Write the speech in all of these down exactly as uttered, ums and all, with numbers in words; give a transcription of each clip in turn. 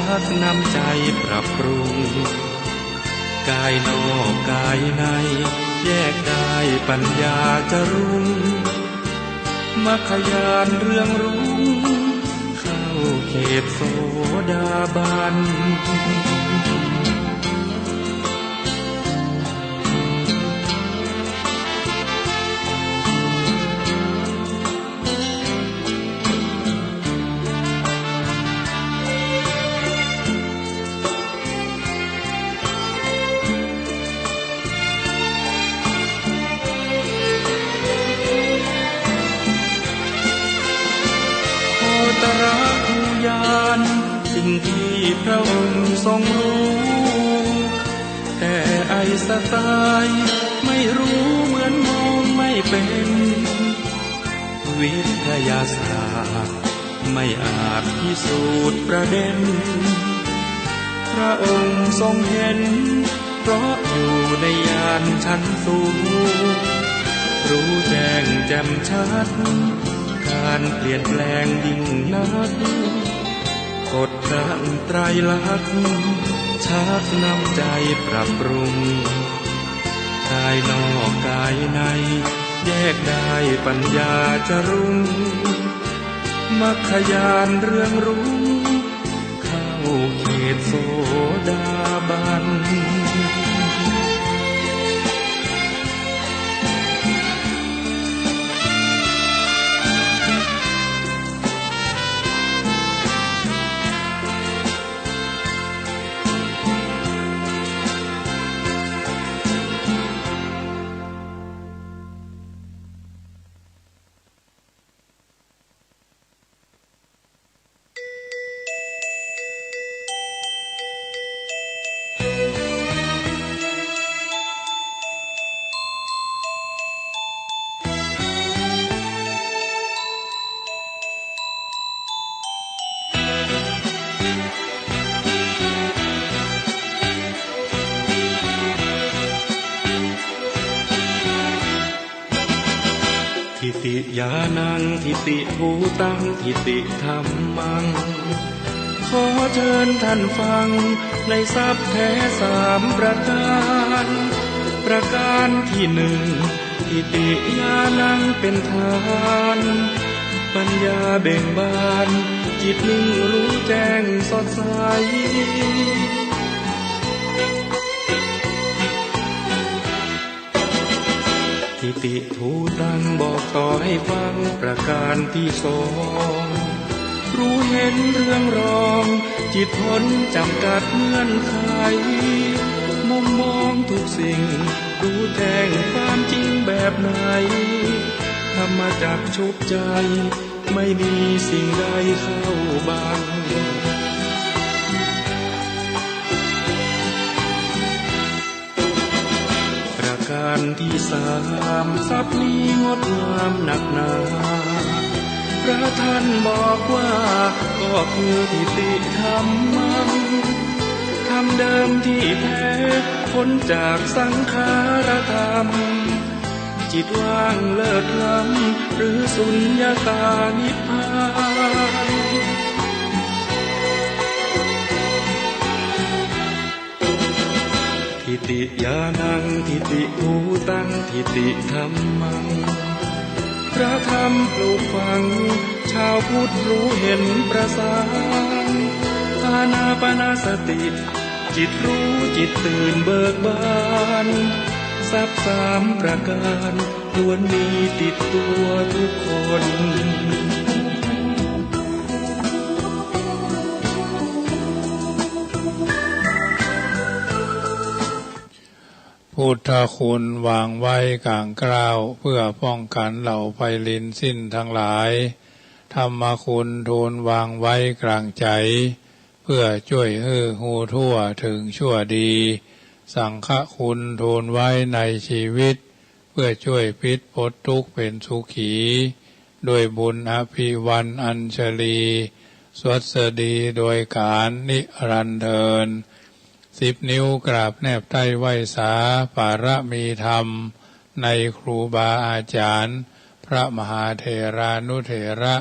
พักน้ำใจปรับปรุง กายนอกกายใน แยกได้ปัญญาจะรุ่ง มัคคญาณเรืองรุ่ง เข้าเขตโสดาบัน โคตรภูยาน สิ่งที่พระองค์ทรงรู้ แต่ไอ้สไตล์ไม่รู้เหมือนมองไม่เป็น วิทยาศาสตร์ไม่อาจพิสูจน์ประเด็น พระองค์ทรงเห็น เพราะอยู่ในญาณชั้นสูง รู้แจ้งแจ่มชัด การเปลี่ยนแปลงยิ่งนัก กฎดั้งไตรลักษณ์ ชักน้ำใจปรับปรุง กายนอกกายใน แยกได้ปัญญาจะรุ่ง มัคคญาณเรืองรุ่ง เข้าเขตโสดาบัน ทิฏฐิญาณัง ทิฏฐิภูตัง ทิฏฐิธัมมัง ขอเชิญท่านฟังในศัพท์แท้สามประการ ประการที่หนึ่ง ทิฏฐิญาณังเป็นฐาน ปัญญาเบ่งบาน จิตนิ่งรู้แจ้งสดใส ทิฏฐิภูตังบอกต่อให้ฟังประการที่สอง รู้เห็นเรืองรอง จิตพ้นจำกัดเงื่อนไข มุมมองทุกสิ่ง รู้แจ้งความจริงแบบไหน ธรรมจักรชุบใจ ไม่มีสิ่งใดเข้าบัง ประการที่สาม ศัพท์นี้งดงามนักหนา พระท่านบอกว่า ก็คือทิฏฐิธัมมัง ธรรมเดิมที่แท้ พ้นจากสังขารธรรม จิตว่างเลิศล้ำ หรือสุญญตานิพพาน ทิฏฐิญาณัง ทิฏฐิภูตัง ทิฏฐิธัมมัง พระธรรมปลูกฝัง ชาวพุทธรู้เห็นประสาน อานาปานสติ จิตรู้จิตตื่นเบิกบาน ศัพท์สามประการ ควรมีติดตัวทุกคน พุทธคุณวางไว้กลางเกล้า เพื่อป้องกันเหล่าภัยรินสิ้นทั้งหลาย ธรรมคุณทูลวางไว้กลางใจ เพื่อจ้วยหื้อฮู้ทั่วถึงชั่วดี สังฆคุณทูลไว้ในชีวิต เพื่อจ้วยปิดปลดทุกข์เป็นสุขี ด้วยบุญอภิวันอัญชลี สวัสดีโดยกาลนิรันดร์เทอญ สิบนิ้วกราบแนบใต้ไหว้สา ปารมีธรรม ในครูบาอาจารย์ พระมหาเถรานุเถระ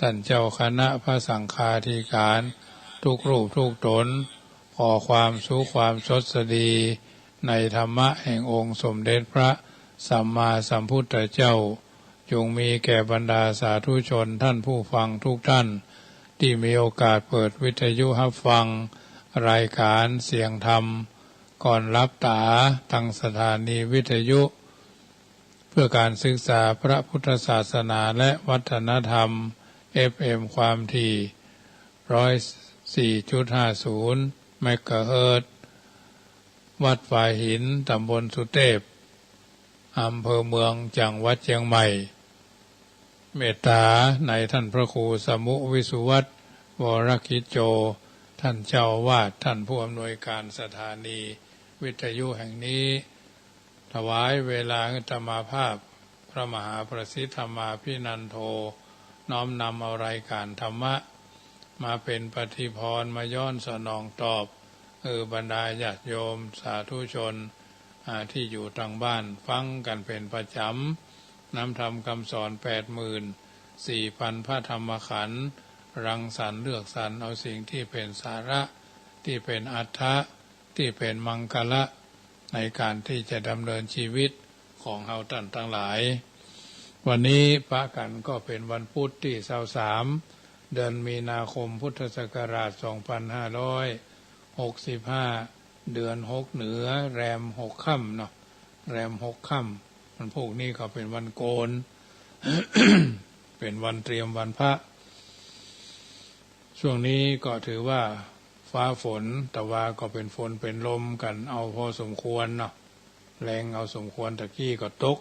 ต้านเจ้าคณะพระสังฆาธิการ ทุกรูปทุกต๋น ขอความสุขความสวัสดี ในธรรมะแห่งองค์สมเด็จพระสัมมาสัมพุทธเจ้า จงมีแก่บรรดาสาธุชนท่านผู้ฟังทุกท่าน ตี้มีโอกาสเปิดวิทยุฮับฟังรายก๋านเสียงธรรม ก่อนหลับต๋าตางสถานีวิทยุ เพื่อการศึกษาพระพุทธศาสนาและวัฒนธรรม เอฟเอ็ม ความถี่ ร้อยสี่จุดห้าศูนย์ เมกะเฮิรตซ์ วัดฝายหิน ต๋ำบลสุเตพ อำเภอเมือง จังหวัดเจียงใหม่ เมตต๋าในท่านพระครูสมุห์ วิสุวัฒน์ วรกิจโจ ท่านเจ้าอาวาส ท่านผู้อำนวยการสถานีวิทยุแห่งนี้ ถวายเวลาหื้ออาตมาภาพ พระมหาประสิทธิ์ธรรมาภินันโท น้อมนำเอารายก๋านธรรมะ มาเป๋นปฏิภรณ์ มาย้อนสนองตอบ เออ บรรดาญาติโยมสาธุชน อ่า ตี้อยู่ตางบ้าน ฟังกั๋นเป๋นประจ๋ำ นำธรรมกำสอน แปดหมื่นสี่พันพระธรรมขันธ์ รังสรรค์เลือกสรรเอาสิ่งตี้เป๋นสาระ ตี้เป๋นอรรถะ ตี้เป๋นมังคละ ในก๋านตี้จะดำเนินชีวิตของเฮาต้านตังหลาย วันนี้ปะกั๋นก็เป๋นวันพุธตี้ซาวสาม เดือนมีนาคม พุทธศักราช สองพันห้าร้อยหกสิบห้า เดือนหกเหนือ แรมหกค่ำเนาะ แรมหกค่ำ วันพุธนี้ก็เป๋นวันโกน เป๋นวันเตรียมวันพระ ช่วงนี้ก็ถือว่าฟ้าฝน แต่ว่าก็เป๋นฝนเป๋นลมกั๋นเอาพอสมควรเนาะ แรงเอาสมควร ตะกี้ก็ตก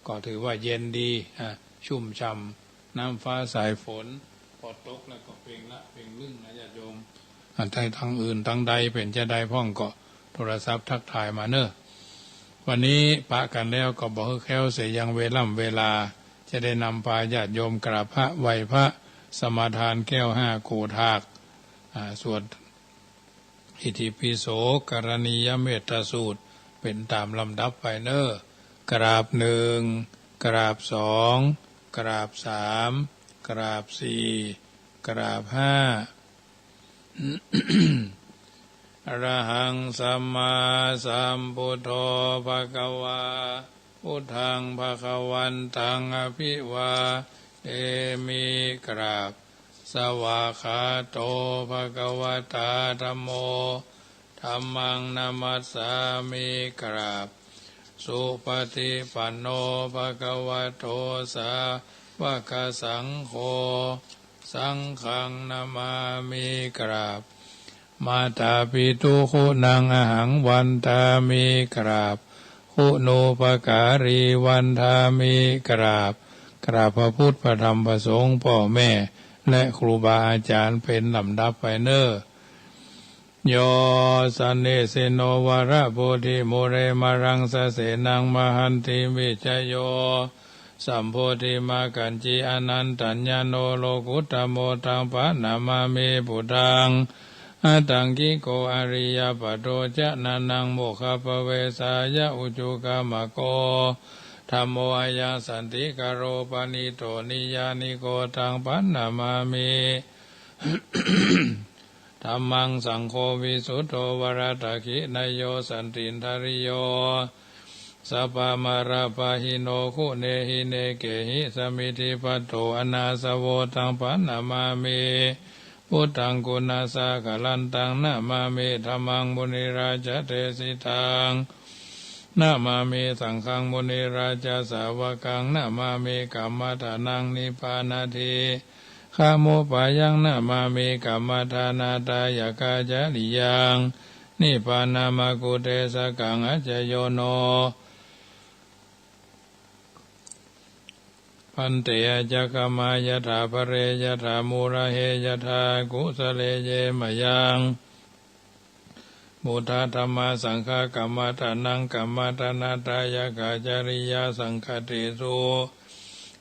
ก็ถือว่าเย็นดี อ่ะ ชุ่มฉ่ำ น้ำฟ้าสายฝน พอตกแล้วก็เปล่งละเปล่งลึ่งนะญาติโยม อ่ะ ใต้ตังอื่นตังใดเป๋นจาใดพ่องก็โทรศัพท์ทักทายมาเน่อ วันนี้ปะกั๋นแล้วก็บ่หื้อแคล้วเสียยังเวล่ำเวลา จะได้นำพาญาติโยมกราบพระไหว้พระ สมาทานแก้วห้าโกฏาก อ่า สวด อิติปิโส กรณียเมตตสูตร เป๋นต๋ามลำดับไปเน่อ กราบหนึ่ง กราบสอง กราบสาม กราบสี่ กราบห้า อะระหัง สัมมาสัมพุทโธ ภะคะวา พุทธัง ภะคะวันตัง อะภิวาเทมิ กราบ สวากขาโต ภะคะวะตา ธัมโม ธัมมัง นะมัสสามิ กราบ สุปฏิปันโน ภะคะวะโต สาวกสังโฆ สังฆัง นะมามิ กราบ มาตาปิตุ คุณัง อะหัง วันทามิ กราบ คุณูปการี วันทามิ กราบ กราบพระพุทธ พระธรรม พระสงฆ์ ป้อแม่ และครูบาอาจ๋ารย์ เป๋นลำดับไปเน่อ โย สะเนสสิโน วะระโพธิ มูเล มะรัง สะเสนัง มะหันติ วิชโย สัมโพธิ มะกกัจจิ อะนันตัญญาโณ โลกุตตะโม ตัง ปะนะมามิ พุทธัง อะตังกิโก อะริยะปะโต จะนะนัง โมคคัพพะเวสายะ อุจุกัมมะโก ธัมโม อะยัง สันติกะโร ปะณิโต นิยานิโก ตัง ปะนะมามิ ธัมมัง สังโฆ วิสุทโธ วะระตะขินะโย สันตินทะริโย สัพพะมะระปะหิโน คุเนหิเนเกหิ สะมิทธิพัตโต อะนาสะโว ตัง ปะนะมามิ พุทธัง กุณัสสะคะลันตัง นะมามิ ธัมมัง มุนิราชะเตสิตัง นะมามิ สังฆัง มุนิราชะสาวะกัง นะมามิ กัมมะทานัง นิพพานะทิ ขะมุปปายัง นะมามิ กัมมะทานะทายะกะจริยัง นิพพานะมะกุเตสะกัง อัจฉโยโน ภันเต อัจฉะคะมะ ยะถาภะเร ยะถามูระเฮ ยะถากุสะเล เย มะยัง พุทธะ ธัมมะ สังฆะ กัมมะทานัง กัมมะทานะทายะกะจริยา สังฆะเตสุ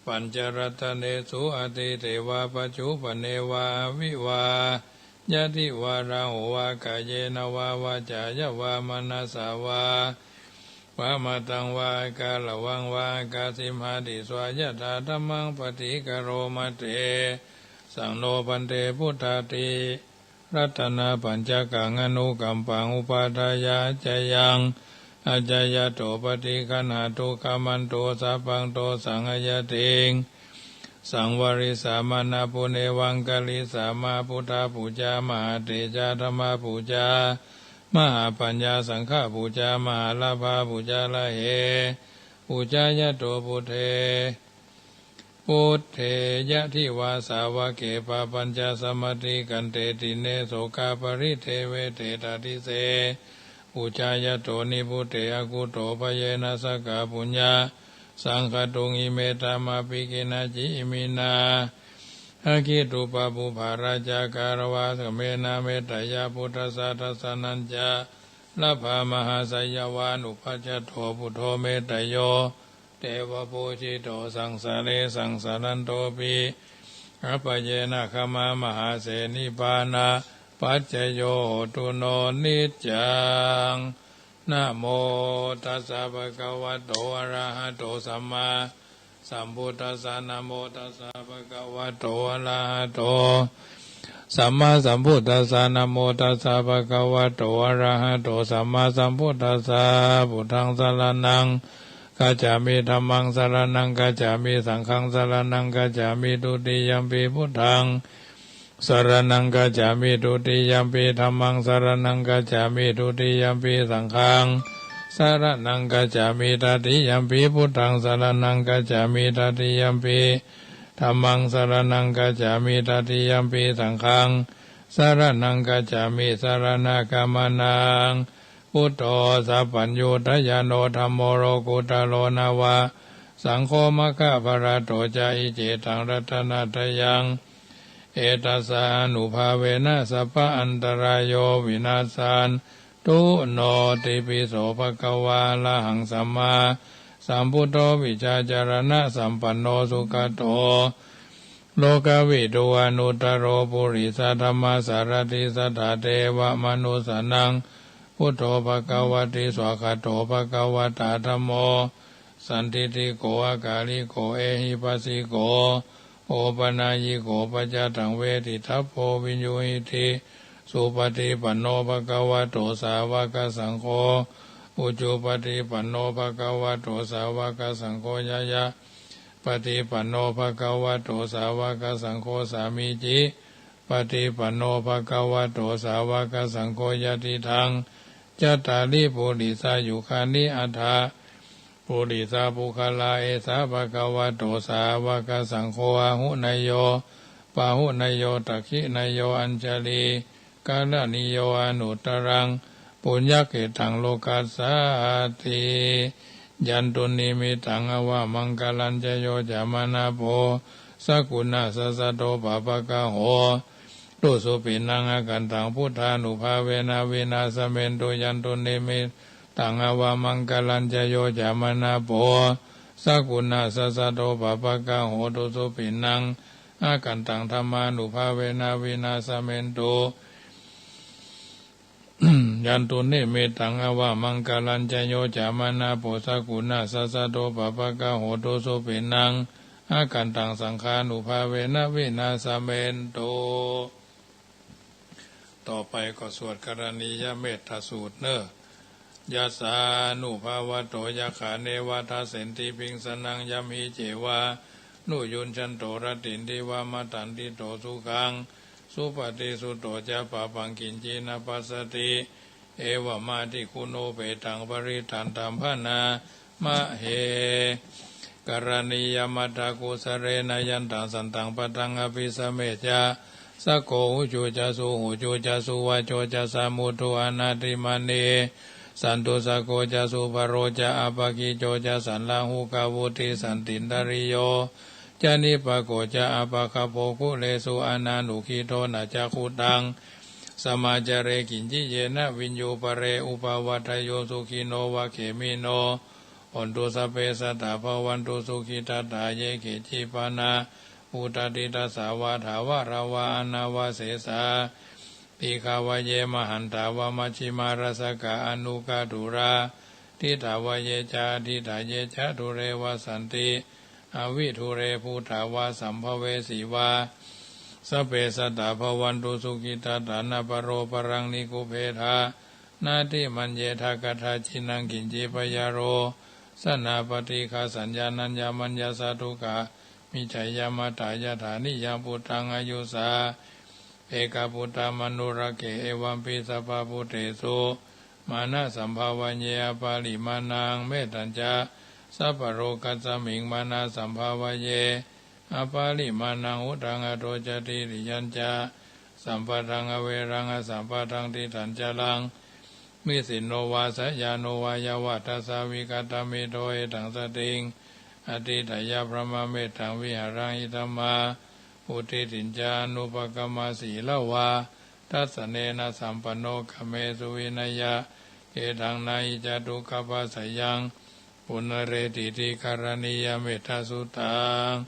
ปัญจรัตเนสุ อะตีเตวะ ปัจจุปันเนวะ อะวิวา ยะติวะ ราหูวะ กาเยนะวะ วาจายะวะ มะนะสสะวะ วะมะตังวะ อะกาละวังวะ อะกาสิมหาติสวา ยะถาธัมมัง ปะติกะโรมะ เตสัง โน ภันเต พุทธาติ รัตนปัญจกังอนุกัมปัง อุปาทายา อาจายัง อาจายัตโต ปะฏิคันหา ทุกขมันโต สัพพัง โตสัง อะยะติง สัง วะริสา มานาปุเณวัง กะริสามา พุทธปูจา มหาเตจา ธัมมปูจา มหาปัญญา สังฆปูจา มหาลาภาปูจา ละเห ปูจายัตโต พุทเท พุทเท ยะ ทิวาสาวะเก ปะปัญจสมะติกันเต ติเณ โสกาปะริเทเว เต ตะดิเส ปูจายัตโต นิพุตเต อะกุตโต ภะเยนะ สะกะ ปุญญะ สังขะตุง อิเม ธัมมาปิ กิณฑา จิ อิมินา อะกขิตุปะปุพพะ ราชา กาละวะ สะเมนะ เมตตะยะ พุทธัสสะ ทัสสะนัญจะ ละพะ มหาไสยะวานุปัชชะโต ปุตโธ เมตตะโย เตวะปูจิโต สังสะเร สังสะรันโตปิ อะปะเยนะ ขะมะ มหาเสนิปานะ ปัจจโย โหตุ โน นิจจัง นะโมตัสสะ ภะคะวะโต อะระหะโต สัมมาสัมพุทธัสสะ นะโมตัสสะ ภะคะวะโต อะระหะโต สัมมาสัมพุทธัสสะ นะโมตัสสะ ภะคะวะโต อะระหะโต สัมมาสัมพุทธัสสะ พุทธัง สะระณัง คัจฉามิ ธัมมัง สะระณัง คัจฉามิ สังฆัง สะระณัง คัจฉามิ ทุติยัมปิ พุทธัง สะระณัง คัจฉามิ ทุติยัมปิ ธัมมัง สะระณัง คัจฉามิ ทุติยัมปิ สังฆัง สะระณัง คัจฉามิ ตติยัมปิ พุทธัง สะระณัง คัจฉามิ ตติยัมปิ ธัมมัง สะระณัง คัจฉามิ ตติยัมปิ สังฆัง สะระณัง คัจฉามิ สะระณะกะมะนัง พุทโธ สัพพัญญูตะยาโน ธัมโม โลกุตโต นะวะ สังโฆ มะคะพะละโต จะ อิเจตัง รัตนะตะยัง เอตัสสะ อานุภาเวนะ สัพพะอันตะราโย วินัสสันตุ โนติปิโส ภะคะวา อะระหัง สัมมาสัมพุทโธ วิชชาจะระณะสัมปันโน สุขะโต โลกะวิดู อนุตตะโร ปุริสะธัมมะสารถิ สัทธาเทวะมะนุสสานัง พุทโธ ภะคะวะติ สวากขาโต ภะคะวะตา ธัมโม สันทิฏฐิโก อะกาลิโก เอหิปัสสิโก โอปะนายยิโก ปัจจัตตัง เวทิตัพโพ วิญญูหิติ สุปะฏิปันโน ภะคะวะโต สาวะกะสังโฆ อุจุปะฏิปันโน ภะคะวะโต สาวะกะสังโฆ ญาญาปะฏิปันโน ภะคะวะโต สาวะกะสังโฆ สามีจิปะฏิปันโน ภะคะวะโต สาวะกะสังโฆ ยะติตัง จัตตาริ ปุริสายุคานิ อัฏฐะ ปุริสาปุคคลา เอสา ภะคะวะโต สาวะกะสังโฆ อาหุเนยโย ปาหุเนยโย ดักขิเนยโย อัญชะลีกะระณีโย อนุตตะรัง ปุญญะเขตตัง โลกัสสาติ ยันตุนนิมิตตัง อาวะมังคะลัญจะ โยจะมะนาโป สะกุณัสสะโต ปะปะกะโห ตุ สุปิณัง อาคันตัง พุทธานุภาเวนะ วินาสะเมนตุ ยันตุนนิมิตตัง อาวะมังคะลัญจะ โยจะมะนาโป สะกุณัสสะโต ปะปะกะโห ตุ สุปิณัง อาคันตัง ธัมมานุภาเวนะ วินาสะเมนตุ ยันตุนนิมิตตัง อาวะมังคะลัญจะ โยจะมะนาโป สะกุณัสสะโต ปะปะกะโห ตุ สุปิณัง อาคันตัง สังฆานุภาเวนะ วินาสะเมนตุ ต่อไปก็สวดกรณียเมตตาสูตรเน่อ ยัสสานุภาวะโต ยักขา เนวะทัสเสนติ พิงสะนัง ยัมหิ เจวานุยุญชันโต รัตถินทิวะ มัตตันติโต สุขัง สุปะฏิสุตโต จะ ปะปัง กิญจิ นะปัสสะติ เอวะมาติ คุโน เปตัง ปะริตตันตัม ภะนามะเห กรณียมัตตากุสะเลนะ ยันตัง สันตัง ปะทัง อะภิสะเมจะ สะโก หูจู จะ สุหูจู จะ สุวะโจ จะ สะมุทโธ อะนาติมานี สันตุสะโก จะ สุภะโร จะ อะปะกิจโจ จะ สัลลาหุกะวุติ สันตินทะริโย จะ นิปปะโก จะ อะปะคะโป คุเรสุ อะนานุกิโท นะ จะ คุตัง สะมาจาเร กิญจิ เยนะ วิญญู ปะเร อุปะวัตตะโย สุขิโน วะ เขมิโน โหนตุ สัพเพ สัตตา ภะวันตุ สุขิทัตตา เย เกจิ ปะนา อุตตะติ ตัสสา วะ ถาวะราวา อะนาวะเสสา ติฆาวะ เย มหันตา วะ มัชฌิมา รัสสะกะ อะนุกะตุรา ทิฏฐาวะ เย จะ อะทิฏฐา เย จะ ดูเร วะสสันติ อะวิดูเร ภูฏา วะ สัมภะเวสี วะ Sabbe sattā bhavantu sukhitattā, na paro paraṃ nikubbetha, nātimaññetha katthaci naṃ kiñci, byārosanā paṭighasaññā, nāññamaññassa dukkhā miccheyya. Mātā yathā niyaṃ puttaṃ āyusā ekaputtamanurakkhe, evampi sabbabhūtesu mānasambhāvaye aparimāṇaṃ. Mettañca sabbalokasmiṃ mānasambhāvaye aparimāṇaṃ, uddhaṃ adho ca tiriyañca sampadaṃ averaṃ asapattaṃ. Tiṭṭhañcaraṃ nisinno vā sayāno vā yāvatassa vigatamiddho, etaṃ satiṃ adhiṭṭheyya brahmametaṃ vihāraṃ idhamāhu. Diṭṭhiñca anupagamma sīlavā dassanena sampanno, kāmesu vineyya gedhaṃ, na hi jātu gabbhaseyyaṃ punaretīti. Karaṇīyamettasuttaṃ.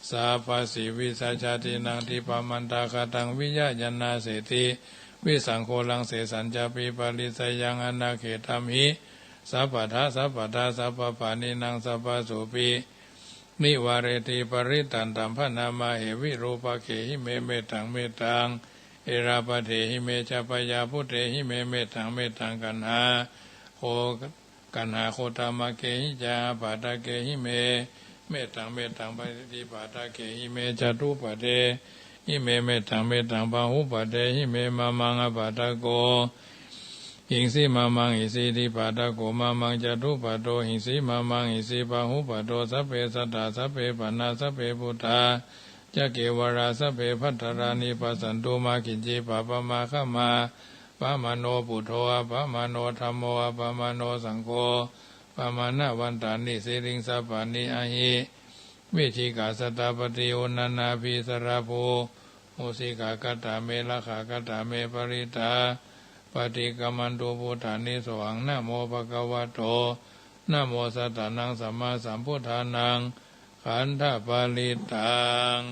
Sabbasīvisajja dīnaṃ dibbamantaṃ, khataṃ viyya yaṃ nāseti visaṃ ghoraṃ, sesañcāpi parissayaṃ anāghetamhi sabbadā. Sabbattha sabbapāṇinaṃ sabbasopi nivāreti parittaṃ, taṃ bhaṇāma he virūpakkhehi me mettaṃ mettaṃ, erāpathehi me ca byāputtehi me mettaṃ mettaṃ, kaṇhā ho kaṇhāgotamaggehi ca ābādhaggehi me mettaṃ mettaṃ, paniddipādakehi me ca duppadehi me mettaṃ mettaṃ, bahuppadehi me mamaṃ ābādhako hīsi mamaṃ hīsi, dipādako mamaṃ ca duppado hīsi mamaṃ hīsi, bahuppado. Sabbe sattā sabbe pāṇā sabbe bhūtā ca kevalā, sabbe bhadrāni passantu mā kiñci pāpam ā khamā. Appamāṇo buddho appamāṇo dhammo appamāṇo saṅgho, pamāṇavantāni siriṃsapāni ahi vicchikā satapadī uṇṇānābhī sarabū mūsikā. Katā me rakkhā katā me parittā, paṭikkamantu bhūtāni. Sohaṃ namo bhagavato, namo sattannaṃ sammāsambuddhānaṃ, khandhaparittaṃ.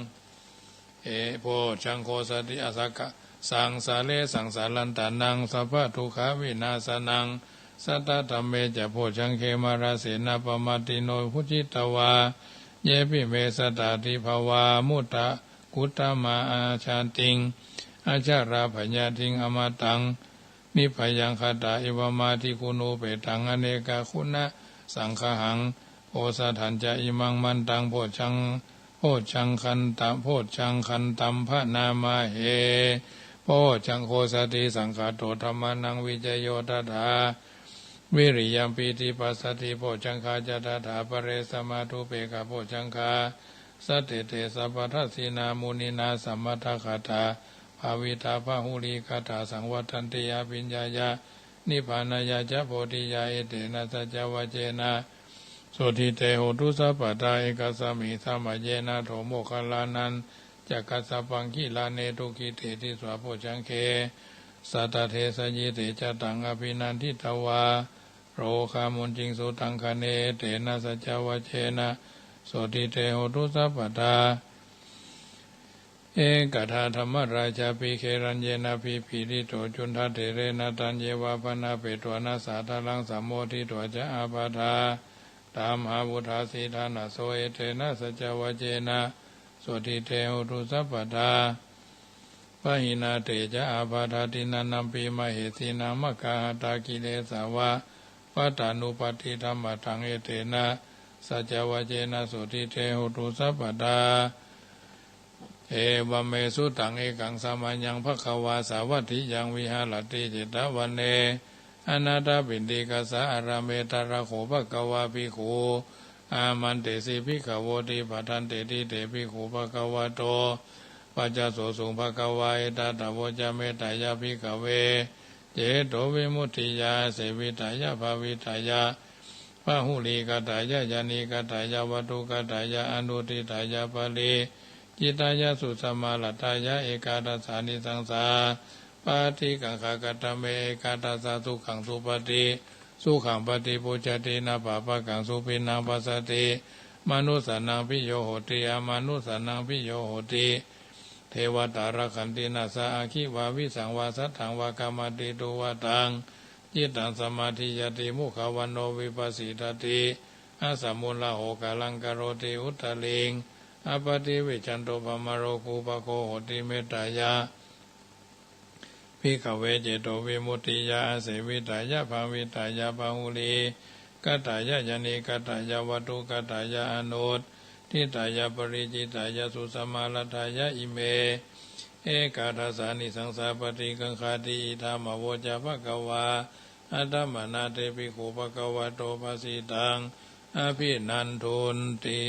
E bojjhaṅgo sati asakka saṃsare saṃsārantānaṃ sabbadukkhavināsanaṃ. Satthā dhamme ca bojjhaṅge mārasenā pamaddino bhujitvā, ye pime sattā ṭhivā va muttā guttamaṃ ājantiṃ ajarabhayaṃ tiṃ amataṃ nibhayaṃ. Khattaṃ evamādiguṇūpetaṃ anekaguṇasaṅgahaṃ, osathañca imaṃ mantaṃ bojjhaṅ bojjhaṅgantaṃ bojjhaṅgantaṃ bhaṇāma he. Bojjhaṅgo sati saṅkhāto dhammānaṃ vicayo tathā, viriyampīti passaddhi bojjhaṅgā ca tathāpare, samādhupekkhabojjhaṅgā sattete sabbadassinā, muninā sammadakkhātā bhāvitā bahulīkatā, saṃvattanti abhiññāya nibbānāya ca bodhiyā. Etena saccavajjena sotthi te hotu sabbadā. Ekasmiṃ samaye nātho moggallānañca kassapaṃ gilāne dukkhite disvā bojjhaṅge satta desayi. Te ca taṃ abhinanditvā rogā mucciṃsu taṅkhaṇe. Etena saccavajjena sotthi te hotu sabbadā. Ekadā dhammarājāpi gelaññenābhipīḷito cundattherena taññeva bhaṇāpetvāna sādaraṃ sammoditvā ca ābādhā tamhā vuṭṭhāsi ṭhānaso. Etena saccavajjena sotthi te hotu sabbadā. Pahīnā te ca ābādhā tiṇṇannampi mahesinaṃ maggāhatakilesā va pattānuppattidhammataṃ. Etena saccavajjena sotthi te hotu sabbadā. Evaṃ me sutaṃ. Ekaṃ samayaṃ bhagavā sāvatthiyaṃ viharati jetavane anāthapiṇḍikassa ārāme. Tatra kho bhagavā bhikkhū āmantesi bhikkhavoti. Bhadanteti te bhikkhū bhagavato paccassosuṃ. Bhagavā etadavoca. Mettāya bhikkhave cetovimuttiyā āsevitāya bhāvitāya bahulīkatāya yānīkatāya vatthukatāya anuṭṭhitāya paricitāya susamāraddhāya ekādasānisaṃsā pāṭikaṅkhā. Katame ekādasa? Sukhaṃ supati, sukhaṃ paṭibujjhati, na pāpakaṃ supinaṃ passati, manussānaṃ piyo hoti, amanussānaṃ piyo hoti, devatā rakkhanti, nāssa aggi vā visaṃ vā satthaṃ vā kamati, tuvaṭaṃ cittaṃ samādhiyati, mukhavaṇṇo vippasīdati, asamūḷho kālaṃ karoti, uttariṃ appaṭivijjhanto brahmalokūpago hoti. Mettāya bhikkhave cetovimuttiyā āsevitāya bhāvitāya bahulīkatāya yānīkatāya vatthukatāya anuṭṭhitāya paricitāya susamāraddhāya ime ekādasānisaṃsā paṭikaṅkhāti. Idamavoca bhagavā. Attamanā te bhikkhū bhagavato bhāsitaṃ abhinandunti.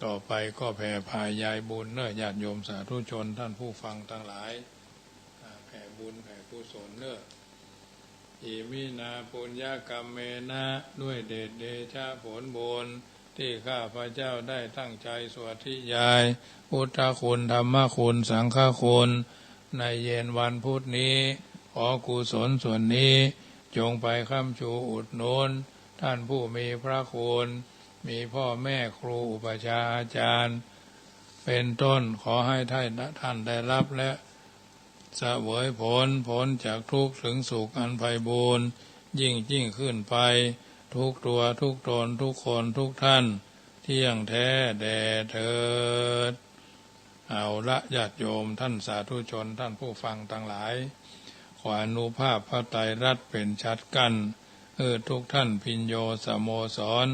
ต่อไปก็แผ่พายายบุญเนอะ ญาติโยมสาธุชนท่านผู้ฟังทั้งหลาย อ่า แผ่บุญแผ่กุศลเนอะ Iminā puññakammena ด้วยเดชเดชะผลบุญ ที่ข้าพเจ้าได้ตั้งใจสวดนิยายพุทธคุณ ธรรมคุณ สังฆคุณ ในเย็นวันพุธนี้ ขอกุศลส่วนนี้จงไปค้ำชูอุดหนุนท่านผู้มีพระคุณ มีพ่อแม่ครูอุปัชฌาย์อาจารย์ เป็นต้น ขอให้ท่าน ท่านได้รับและเสวยผล พ้นจากทุกข์ถึงสุขอันไพบูลย์ ยิ่งยิ่งขึ้นไป ทุกตัวทุกตนทุกคนทุกท่าน เที่ยงแท้แด่เถิด เอาละ ญาติโยมท่านสาธุชนท่านผู้ฟังทั้งหลาย ขออานุภาพพระไตรรัตน์เป๋นฉัตรกั้น หื้อทุกท่านพิญโญสโมสร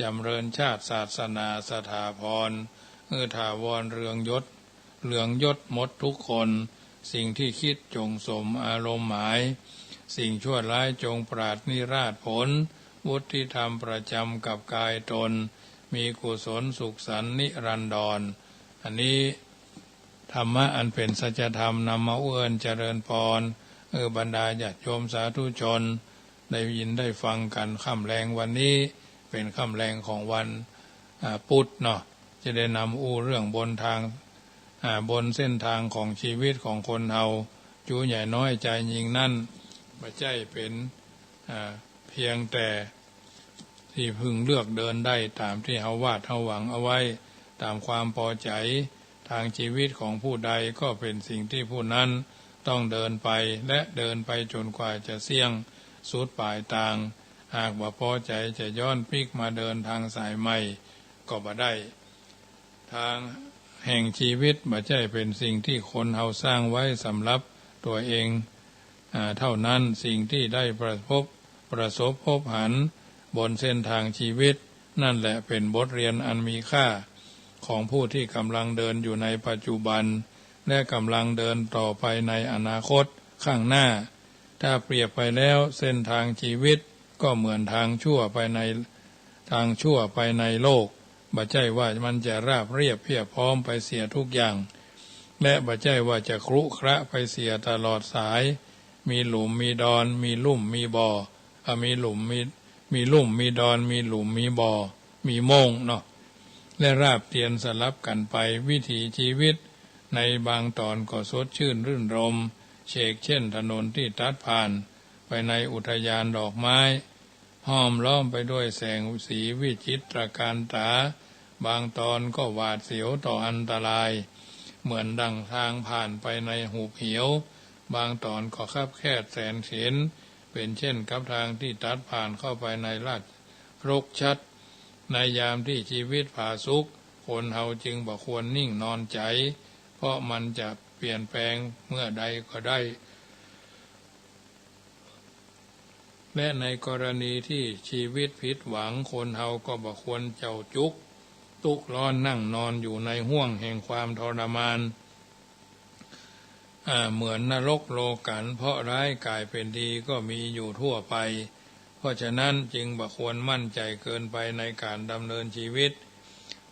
จ๋ำเริญชาติศาสนาสถาพร หื้อถาวรเรืองยศ เรืองยศหมดทุกคน สิ่งที่คิดจงสมอารมณ์หมาย สิ่งชั่วร้ายจงปราศนิราศผล วุฒิธรรมประจ๋ำกับกายตน มีกุศลสุขสันต์นิรันดร อันนี้ ธรรมะอันเป๋นสัจธรรมนำมาอู้เอิ้นเจริญปอน เออ บรรดาญาติโยมสาธุชน ได้ยินได้ฟังกั๋น ค่ำแลงวันนี้เป๋นค่ำแลงของวัน อ่า ปุธเนาะ จะได้นำอู้เรื่องบนทาง อ่า บนเส้นทางของชีวิตของคนเฮา จูใหญ่น้อยจายยิ่งนั้น บ่ใจ้เป๋น อ่า เพียงแต่ ตี้เพิ่งเลือกเดินได้ต๋ามตี้เฮาวาดเฮาหวังเอาไว้ ต๋ามความปอใจ๋ ตางชีวิตของผู้ใดก็เป๋นสิ่งตี้ผู้นั้นต้องเดินไป และเดินไปจ๋นกว่าจะเสี้ยงสุดป๋ายตาง หากบ่ปอใจ๋จะย้อนปิ๊กมาเดินตางสายใหม่ก็บ่ได้ ตางแห่งชีวิตบ่ใจ้เป๋นสิ่งตี้คนเฮาสร้างไว้สำหรับตั๋วเอง อ่า เต้านั้น สิ่งตี้ได้ประพบ ประสบพบหันบนเส้นตางชีวิต นั่นแหละเป๋นบทเรียนอันมีค่า ของผู้ตี้ก่ำลังเดินอยู่ในปัจจุบัน และก่ำลังเดินต่อไปในอนาคตข้างหน้า ถ้าเปรียบไปแล้วเส้นตางชีวิตก็เหมือนตางชั่วไปใน ตางชั่วไปในโลก บ่ใจ้ว่ามันจะราบเรียบเพียบพร้อมไปเสียทุกอย่าง และบ่ใจ้ว่าจะครุขระไปเสียตลอดสาย มีหลุมมีดอน มีลุ่มมีบ่อ อ่ะ มีหลุมมี มีลุ่มมีดอน มีหลุมมีบ่อ มีโม่งเนาะ และราบเตียนสลับกั๋นไป วิถีชีวิตในบางต๋อนก็สดชื่นรื่นรมย์ เฉกเช่นถนนตี้ตัดผ่านไปในอุทยานดอกไม้ ห้อมล้อมไปด้วยแสงสีวิจิตรตระการต๋า บางต๋อนก็หวาดเสียวต่ออันตราย เหมือนดั่งตางผ่านไปในหุบเหว บางต๋อนก็คับแคบแสนเข็ญ เป๋นเช่นกับตางตี้ตัดผ่านเข้าไปในราชรกชัด ในยามตี้ชีวิตผาสุก คนเฮาจึงบ่ควรนิ่งนอนใจ๋ เพราะมันจะเปลี่ยนแปลงเมื่อใดก็ได้ และในกรณีตี้ชีวิตผิดหวัง คนเฮาก็บ่ควรเจ้าจุก ตุ๊กร้อนนั่งนอนอยู่ในห้วงแห่งความทรมาน อ่า เหมือนนรกโลกั๋น เพราะร้ายก๋ายเป๋นดีก็มีอยู่ทั่วไป เพราะฉะนั้นจึงบ่ควรมั่นใจ๋เกินไปในก๋านดำเนินชีวิต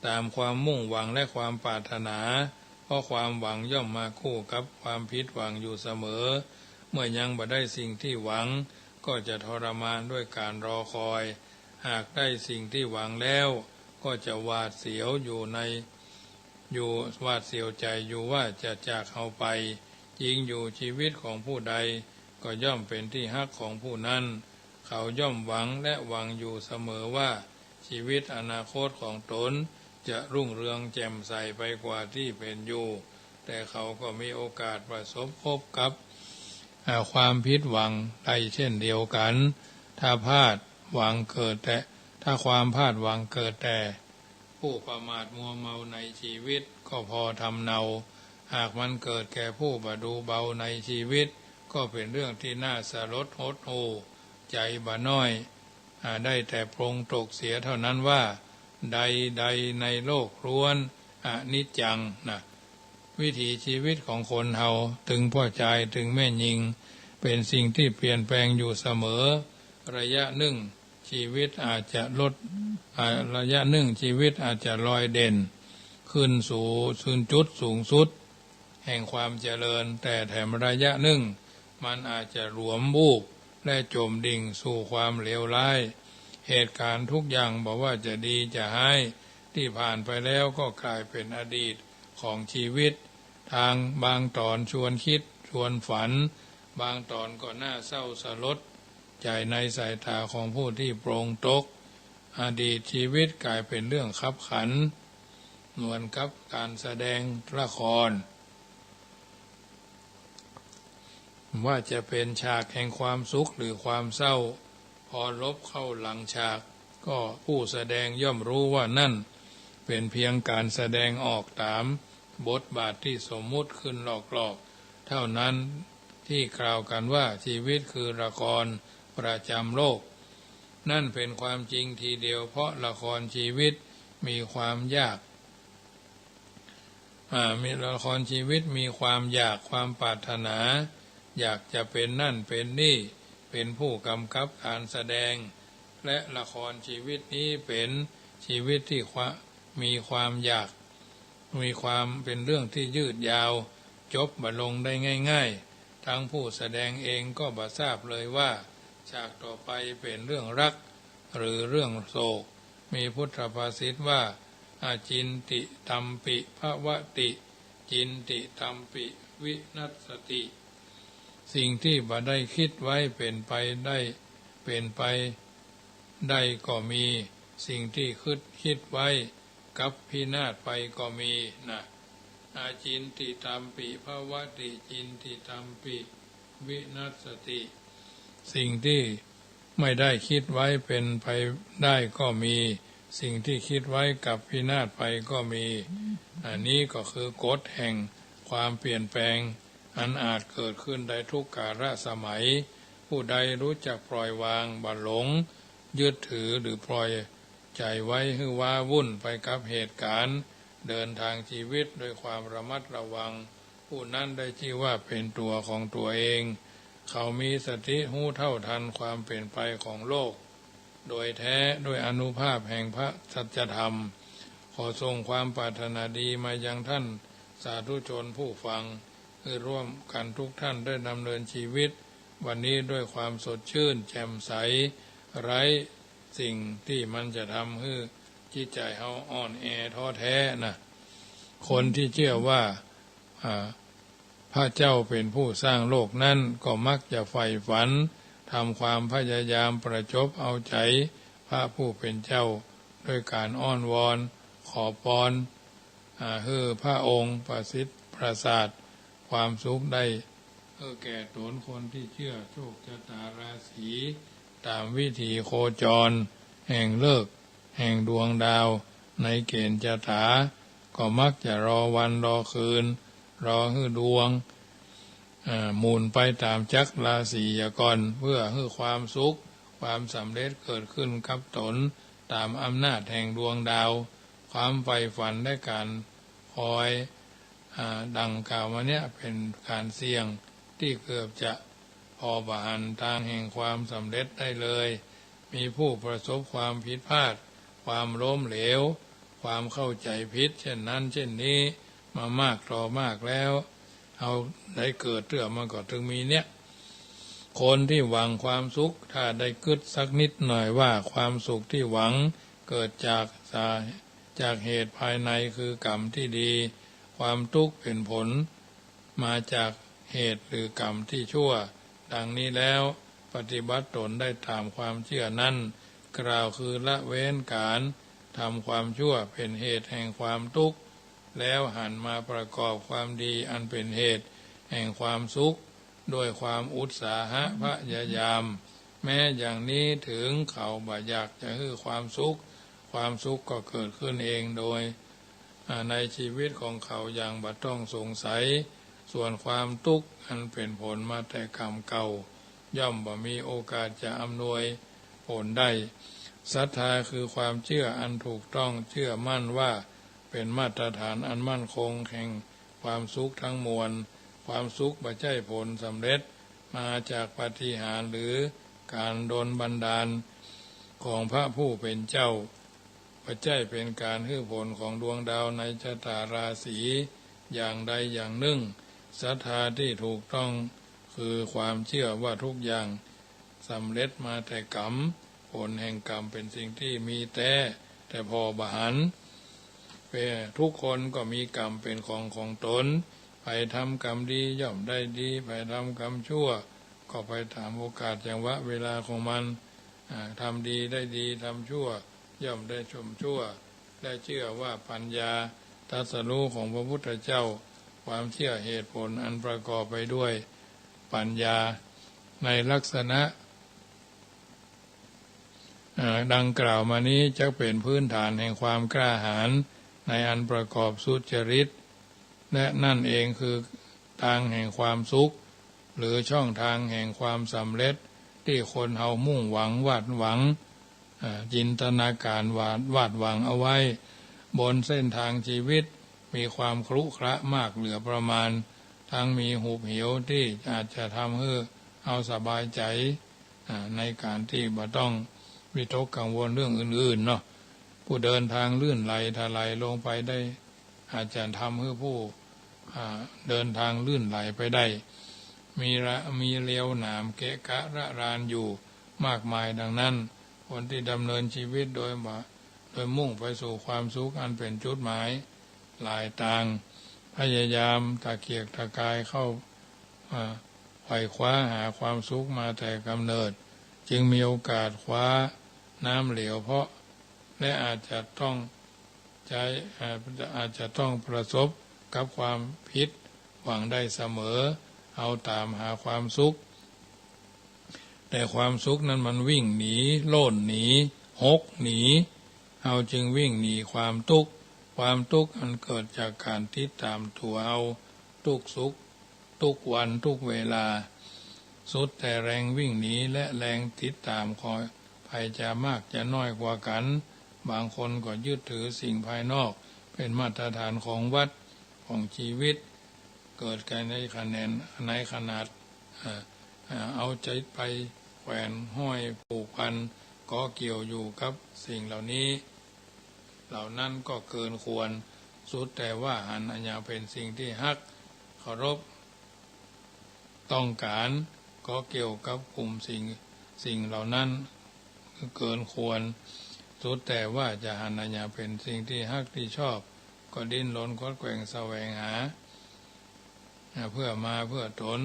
ต๋ามความมุ่งหวังและความปรารถนา เพราะความหวังย่อมมาคู่กับความผิดหวังอยู่เสมอ เมื่อยังบ่ได้สิ่งตี้หวัง ก็จะทรมานด้วยก๋านรอคอย หากได้สิ่งตี้หวังแล้ว ก็จะหวาดเสียวอยู่ใน อยู่ หวาดเสียวใจ๋อยู่ว่าจะจากเฮาไป จริงอยู่ ชีวิตของผู้ใดก็ย่อมเป๋นตี้ฮักของผู้นั้น เขาย่อมหวังและหวังอยู่เสมอว่าชีวิตอนาคตของตนจะรุ่งเรืองแจ่มใสไปกว่าตี้เป๋นอยู่ แต่เขาก็มีโอกาสประสบพบกับ อ่า ความผิดหวังได้เช่นเดียวกั๋น ถ้าพลาดหวังเกิดแต่ ถ้าความพลาดหวังเกิดแต่ ผู้ประมาทมัวเมาในชีวิตก็พอทำเนา หากมันเกิดแก่ผู้บ่ดูเบาในชีวิต ก็เป็นเรื่องที่น่าสลดหดหู่ใจ๋บ่น้อย อ่า ได้แต่ปลงตกเสียเท่านั้นว่า ใดๆ ในโลกล้วนอนิจจังนะ วิถีชีวิตของคนเฮา ตึงป้อจาย ตึงแม่ญิง เป็นสิ่งที่เปลี่ยนแปลงอยู่เสมอ ระยะนึ่งชีวิตอาจจะลด อ่า ระยะนึ่งชีวิตอาจจะลอยเด่น ขึ้นสู่ สู่จุดสูงสุด แห่งความเจริญ แต่แถมระยะนึ่ง มันอาจจะหลวมบูบ และจมดิ่งสู่ความเลวร้าย เหตุการณ์ทุกอย่างบ่ว่าจะดีจะฮ้าย ที่ผ่านไปแล้วก็กลายเป็นอดีตของชีวิต ทางบางตอนชวนคิดชวนฝัน บางตอนก็น่าเศร้าสลดใจ๋ในสายตาของผู้ที่ปลงตก อดีตชีวิตกลายเป็นเรื่องคับขัน เหมือนกับการแสดงละคร ว่าจะเป็นฉากแห่งความสุขหรือความเศร้า พอลบเข้าหลังฉาก ก็ผู้แสดงย่อมรู้ว่านั่นเป็นเพียงการแสดงออกต๋ามบทบาทที่สมมุติขึ้นหลอกๆ เท่านั้น ที่กล่าวกันว่าชีวิตคือละครประจำโลก นั่นเป็นความจริงทีเดียว เพราะละครชีวิตมีความอยาก อ่า มีละครชีวิตมีความอยาก ความปรารถนา อยากจะเป็นนั่นเป็นนี่ เป็นผู้กำกับการแสดง และละครชีวิตนี้เป็นชีวิตที่ควะ- มีความอยาก มีความเป็นเรื่องที่ยืดยาว จบบ่ลงได้ง่ายๆ ทั้งผู้แสดงเองก็บ่ทราบเลยว่าฉากต่อไปเป็นเรื่องรัก หรือเรื่องโศก มีพุทธภาษิตว่า อจินติตัมปิภวติ จินติตัมปิวินัสสติ สิ่งที่บ่ได้คิดไว้เป็นไปได้ เป็นไปได้ก็มี สิ่งที่คิด คิดไว้กลับพินาศไปก็มีนะ อจินติตัมปิภวติ จินติตัมปิวินัสสติ สิ่งที่ไม่ได้คิดไว้เป็นไปได้ก็มี สิ่งที่คิดไว้กลับพินาศไปก็มี อันนี้ก็คือกฎแห่งความเปลี่ยนแปลง อันอาจเกิดขึ้นได้ทุกกาลสมัย ผู้ใดรู้จักปล่อยวาง บ่หลงยึดถือหรือปล่อยใจ๋ไว้หื้อว้าวุ่นไปกับเหตุการณ์ เดินทางชีวิตด้วยความระมัดระวัง ผู้นั้นได้ชื่อว่าเป็นตัวของตัวเอง เขามีสติฮู้เท่าทันความเปลี่ยนไปของโลก โดยแท้ด้วยอานุภาพแห่งพระสัจธรรม ขอส่งความปรารถนาดีมายังท่านสาธุชนผู้ฟัง หื้อร่วมกันทุกท่านได้ดำเนินชีวิตวันนี้ด้วยความสดชื่นแจ่มใส ไร้สิ่งที่มันจะทำหื้อจิตใจ๋เฮาอ่อนแอท้อแท้นะ คนที่เจื้อว่า อ่า พระเจ้าเป๋นผู้สร้างโลกนั้น ก็มักจะใฝ่ฝัน ทำความพยายามประจบเอาใจ๋พระผู้เป๋นเจ้า ด้วยการอ้อนวอน ขอปอน อ่า หื้อพระองค์ประสิทธิ์ประสาทความสุขได้ หื้อแก่ต๋นคนที่เจื้อโชคชะตาราศี ต๋ามวิถีโคจร แห่งฤกษ์ แห่งดวงดาว ในเกณฑ์ชะตา ก็มักจะรอวันรอคืน รอหื้อดวง อ่า หมุนไปต๋ามจักรราศียากร เพื่อหื้อความสุข ความสำเร็จเกิดขึ้นกับต๋น ต๋ามอำนาจแห่งดวงดาว ความใฝ่ฝันและการคอย อ่า ดังกล่าวมาเนี้ย เป๋นการเสี่ยงที่เกือบจะผ่อบ่หันตางแห่งความสำเร็จได้เลย มีผู้ประสบความผิดพลาด ความล้มเหลว ความเข้าใจ๋ผิด เช่นนั้นเช่นนี้ มามากต่อมากแล้ว เฮาได้เกิดเตื้อมาก็ตึงมีเนี้ย คนที่หวังความสุข ถ้าได้กึ๊ดสักนิดหน่อยว่าความสุขที่หวังเกิดจากสา- จากเหตุภายในคือกรรมที่ดี ความตุ๊กข์เป๋นผลมาจากเหตุหรือกรรมที่ชั่ว ดังนี้แล้ว ปฏิบัติตนได้ต๋ามความเจื้อนั้น กล่าวคือละเว้นการทำความชั่วเป๋นเหตุแห่งความตุ๊กข์ แล้วหันมาประกอบความดีอันเป๋นเหตุแห่งความสุข ด้วยความอุตสาหะพยายาม แม้อย่างนี้เถิงเขาบ่อยากจะหื้อความสุข ความสุขก็เกิดขึ้นเองโดย อ่า ในชีวิตของเขาอย่างบ่ต้องสงสัย ส่วนความตุ๊กข์อันเป๋นผลมาแต่กรรมเก่า ย่อมบ่มีโอกาสจะอำนวยผลได้ ศรัทธาคือความเจื้ออันถูกต้อง เจื้อมั่นว่าเป๋นมาตรฐานอันมั่นคงแห่งความสุขทั้งมวล ความสุขบ่ใจ้ผลสำเร็จมาจากปาฏิหาริย์หรือก๋านดลบันดาลของพระผู้เป๋นเจ้า บ่ใจ้เป๋นก๋านหื้อผลของดวงดาวในชะตาราศีอย่างใดอย่างนึ่ง ศรัทธาตี้ถูกต้องคือความเจื้อว่าทุกอย่างสำเร็จมาแต่กรรม ผลแห่งกรรมเป๋นสิ่งตี้มีแต๊ แต่ผ่อบ่หัน เป๋น ทุกคนก็มีกรรมเป๋นของของตน ใผทำกรรมดีย่อมได้ดี ใผทำกรรมชั่วก็ไปต๋ามโอกาสจังหวะเวลาของมัน อ่า ทำดีได้ดี ทำชั่วย่อมได้ชมชั่ว และเจื้อว่าปัญญาตรัสรู้ของพระพุทธเจ้า ความเจื้อเหตุผลอันประกอบไปด้วยปัญญาในลักษณะ อ่า ดังกล่าวมานี้จักเป๋นพื้นฐานแห่งความกล้าหาญในอันประกอบสุจริต และนั่นเองคือตางแห่งความสุข หรือช่องทางแห่งความสำเร็จ ตี้คนเฮามุ่งหวังวาดหวัง อ่า จินตนาการวาด วาดหวังเอาไว้ บนเส้นทางชีวิตมีความครุขระมากเหลือประมาณ ทั้งมีหุบเหวตี้อาจจะทำหื้อเฮาสบายใจ๋ อ่า ในก๋านตี้บ่ต้องวิตกกังวลเรื่องอื่นๆ เนาะ ผู้เดินทางลื่นไหลถลายลงไปได้ อาจจะทำหื้อผู้ อ่า เดินทางลื่นไหลไปได้ มีระ มีเรียวหนามเกะกะระรานอยู่มากมายดังนั้น คนตี้ดำเนินชีวิตโดยบ่ โดยมุ่งไปสู่ความสุขอันเป๋นจุดหมายหลายตาง พยายามตะเกียกตะกายเข้า อ่า ไขว่คว้าหาความสุขมาแต่กำเนิด จึงมีโอกาสคว้าน้ำเหลวเพราะ และอาจจะต้องใจ๊ อ่า อาจจะต้องประสบกับความผิดหวังได้เสมอ เฮาต๋ามหาความสุข แต่ความสุขนั้นมันวิ่งหนี โล่นหนี หกหนี เฮาจึงวิ่งหนีความตุ๊กข์ ความตุ๊กข์อันเกิดจากก๋านติดต๋ามตั๋วเฮา ตุ๊กสุข ทุกวันทุกเวลา สุดแต่แรงวิ่งหนีและแรงติดต๋ามของใผจะมากจะน้อยกว่ากั๋น บางคนก็ยึดถือสิ่งภายนอกเป๋นมาตรฐานของวัฏของชีวิต เกิดกั๋นในคะแนน ในขนาด อ่า อ่า เอาใจ๋ไปแขวนห้อยผูกพันเกาะเกี่ยวอยู่กับสิ่งเหล่านี้ เหล่านั้นก็เกินควร สุดแต่ว่าหันอันยังเป๋นสิ่งตี้ฮัก เคารพ ต้องก๋าน เกาะเกี่ยวกับกลุ่มสิ่ง สิ่งเหล่านั้นเกินควร สุดแต่ว่าจะหันอันยังเป๋นสิ่งตี้ฮักตี้ชอบ ก็ดิ้นรนคดแขว่งแสวงหา อ่า เพื่อมาเพื่อต๋น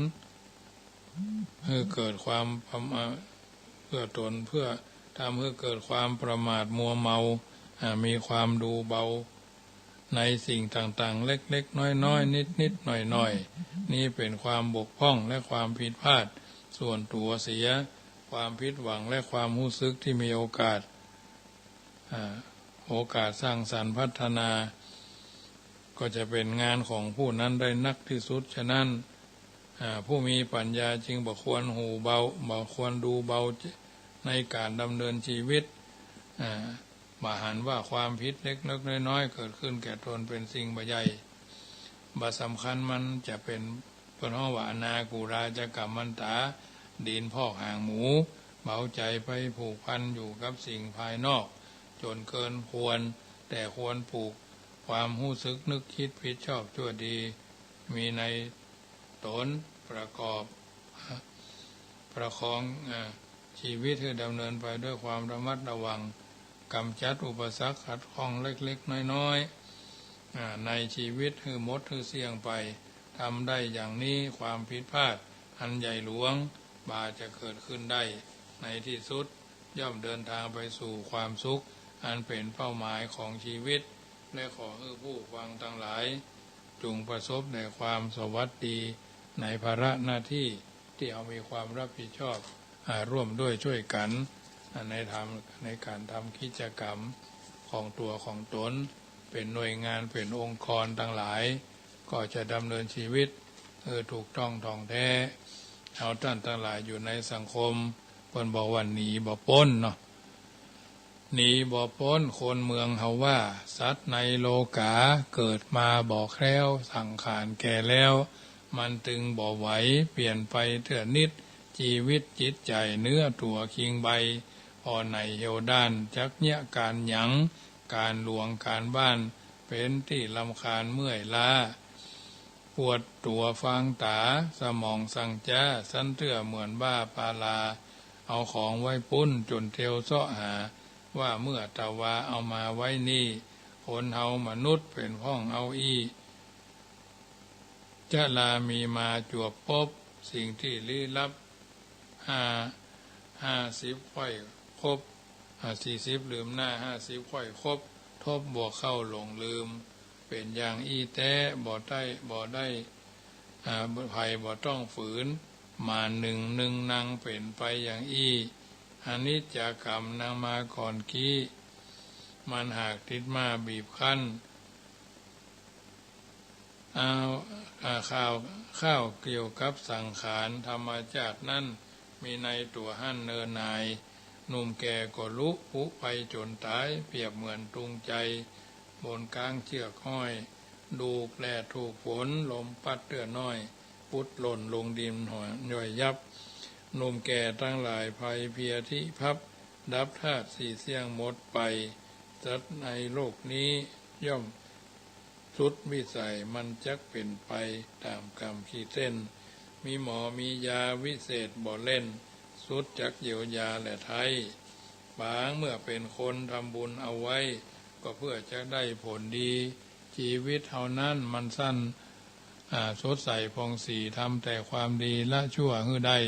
หื้อเกิดความประมาท เพื่อต๋น เพื่อทำหื้อเกิดความประมาทมัวเมา อ่า มีความดูเบาในสิ่งต่างๆ เล็กๆ น้อยๆ นิดๆ หน่อยๆ นี้เป๋นความบกพร่องและความผิดพลาดส่วนตั๋วเสีย ความผิดหวังและความฮู้สึกตี้มีโอกาส อ่า โอกาสสร้างสรรค์พัฒนา ก็จะเป๋นงานของผู้นั้นได้นักที่สุด ฉะนั้น อ่า ผู้มีปัญญาจึงบ่ควรหูเบา บ่ควรดูเบาในก๋านดำเนินชีวิต อ่า บ่หันว่าความผิดเล็กๆ น้อยๆ เกิดขึ้นแก่ต๋นเป๋นสิ่งบ่ใหญ่ บ่สำคัญ มันจะเป๋น เปิ้นฮ้องว่าอนาကူราจะกัมมันตา ดินพอกหางหมู เบาใจ๋ไปผูกพันอยู่กับสิ่งภายนอกจ๋นเกินควร แต่ควรปลูกความฮู้สึกนึกคิดผิดชอบชั่วดี มีในต๋น ประกอบ ประคอง อ่า ชีวิตหื้อดำเนินไปด้วยความระมัดระวัง กำจัดอุปสรรคขัดข้องเล็กๆ น้อยๆ อ่า ในชีวิตหื้อหมดหื้อเสี้ยงไป ทำได้อย่างนี้ ความผิดพลาดอันใหญ่หลวงบ่าจะเกิดขึ้นได้ ในที่สุดย่อมเดินทางไปสู่ความสุข อันเป๋นเป้าหมายของชีวิต และขอหื้อผู้ฟังตังหลาย จุ่งประสบแต่ความสวัสดีในภาระหน้าตี้ตี้เฮามีความรับผิดชอบ อ่า ร่วมด้วยช่วยกั๋น อ่า ในทำ ในก๋านทำกิจกรรม ของตั๋วของต๋น เป๋นหน่วยงาน เป๋นองค์กรตังหลาย ก็จะดำเนินชีวิตหื้อถูกต้องถ่องแต๊ เอาต้านตังหลายอยู่ในสังคม เปิ้นบอกว่าหนีบ่ป๊นเนาะ หนีบ่ป๊น คนเมืองเฮาว่า สัตว์ในโลก๋า เกิดมาบ่แคล้ว สังขารแก่แล้ว มันตึงบ่ไหว เปลี่ยนไปเตื้อนิด จีวิตจิตใจ๋ เนื้อตั๋วคิงใบ ผ่อไหน่เหี่ยวด้าน จักเยียะก๋านหยัง ก๋านหลวงก๋านบ้าน เป๋นตี้รำคาญเมื่อยล้า ปวดตั๋วฟางต๋า สมองสั่งจ๊า สันเตื้อเหมือนบ้าปาลา เอาของไว้ปุ้น จ๋นเตียวเซาะหา ว่าเมื่อตะวาเอามาไว้นี่ คนเฮามนุษย์เป๋นพ่องเอาอี้ จะลามีมาจวบปบ สิ่งตี้ลี้ลับ ห้า ห้าสิบไขว้คบ อ่า สี่สิบลืมหน้า ห้าสิบไขว้คบ ทบบ่เข้าหลงลืม เป๋นอย่างอี้แต๊ บ่ได้ บ่ได้ อ่า ไผบ่ต้องฝืน หมานึ่งนึ่งนังเป๋นไปอย่างอี้ อนิจจกรรมนำมาก่อนกี้ มันหากติดมาบีบคั้น เอา อ่า ข่าว ข่าวเกี่ยวกับสังขารธรรมชาตินั้น มีในตั๋วหั้นเนินนาย หนุ่มแก่ก็ลุผุไปจ๋นต๋าย เปรียบเหมือนตุงไจ บนก๊างเจื้อกห้อย ดูกแดดถูกฝน ลมปั๊ดเตื้อน้อย ปุดหล่นลงดินหอยย่อยยับ หนุ่มแก่ตังหลายไพรเพลียทิพับ ดับธาตุสี่เสี้ยงหมดไป สัตว์ในโลกนี้ย่อมสุดวิสัย มันจักเป๋นไปต๋ามกรรมขีดเส้น มีหมอมียาวิเศษบ่เล่น สุดจักเยียวยาแลไท้ ปางเมื่อเป๋นคนทำบุญเอาไว้ ก็เพื่อจะได้ผลดี จีวิตเฮานั้นมันสั้น อ่า สดใสผ่องศรี ทำแต่ความดีละชั่วหื้อได้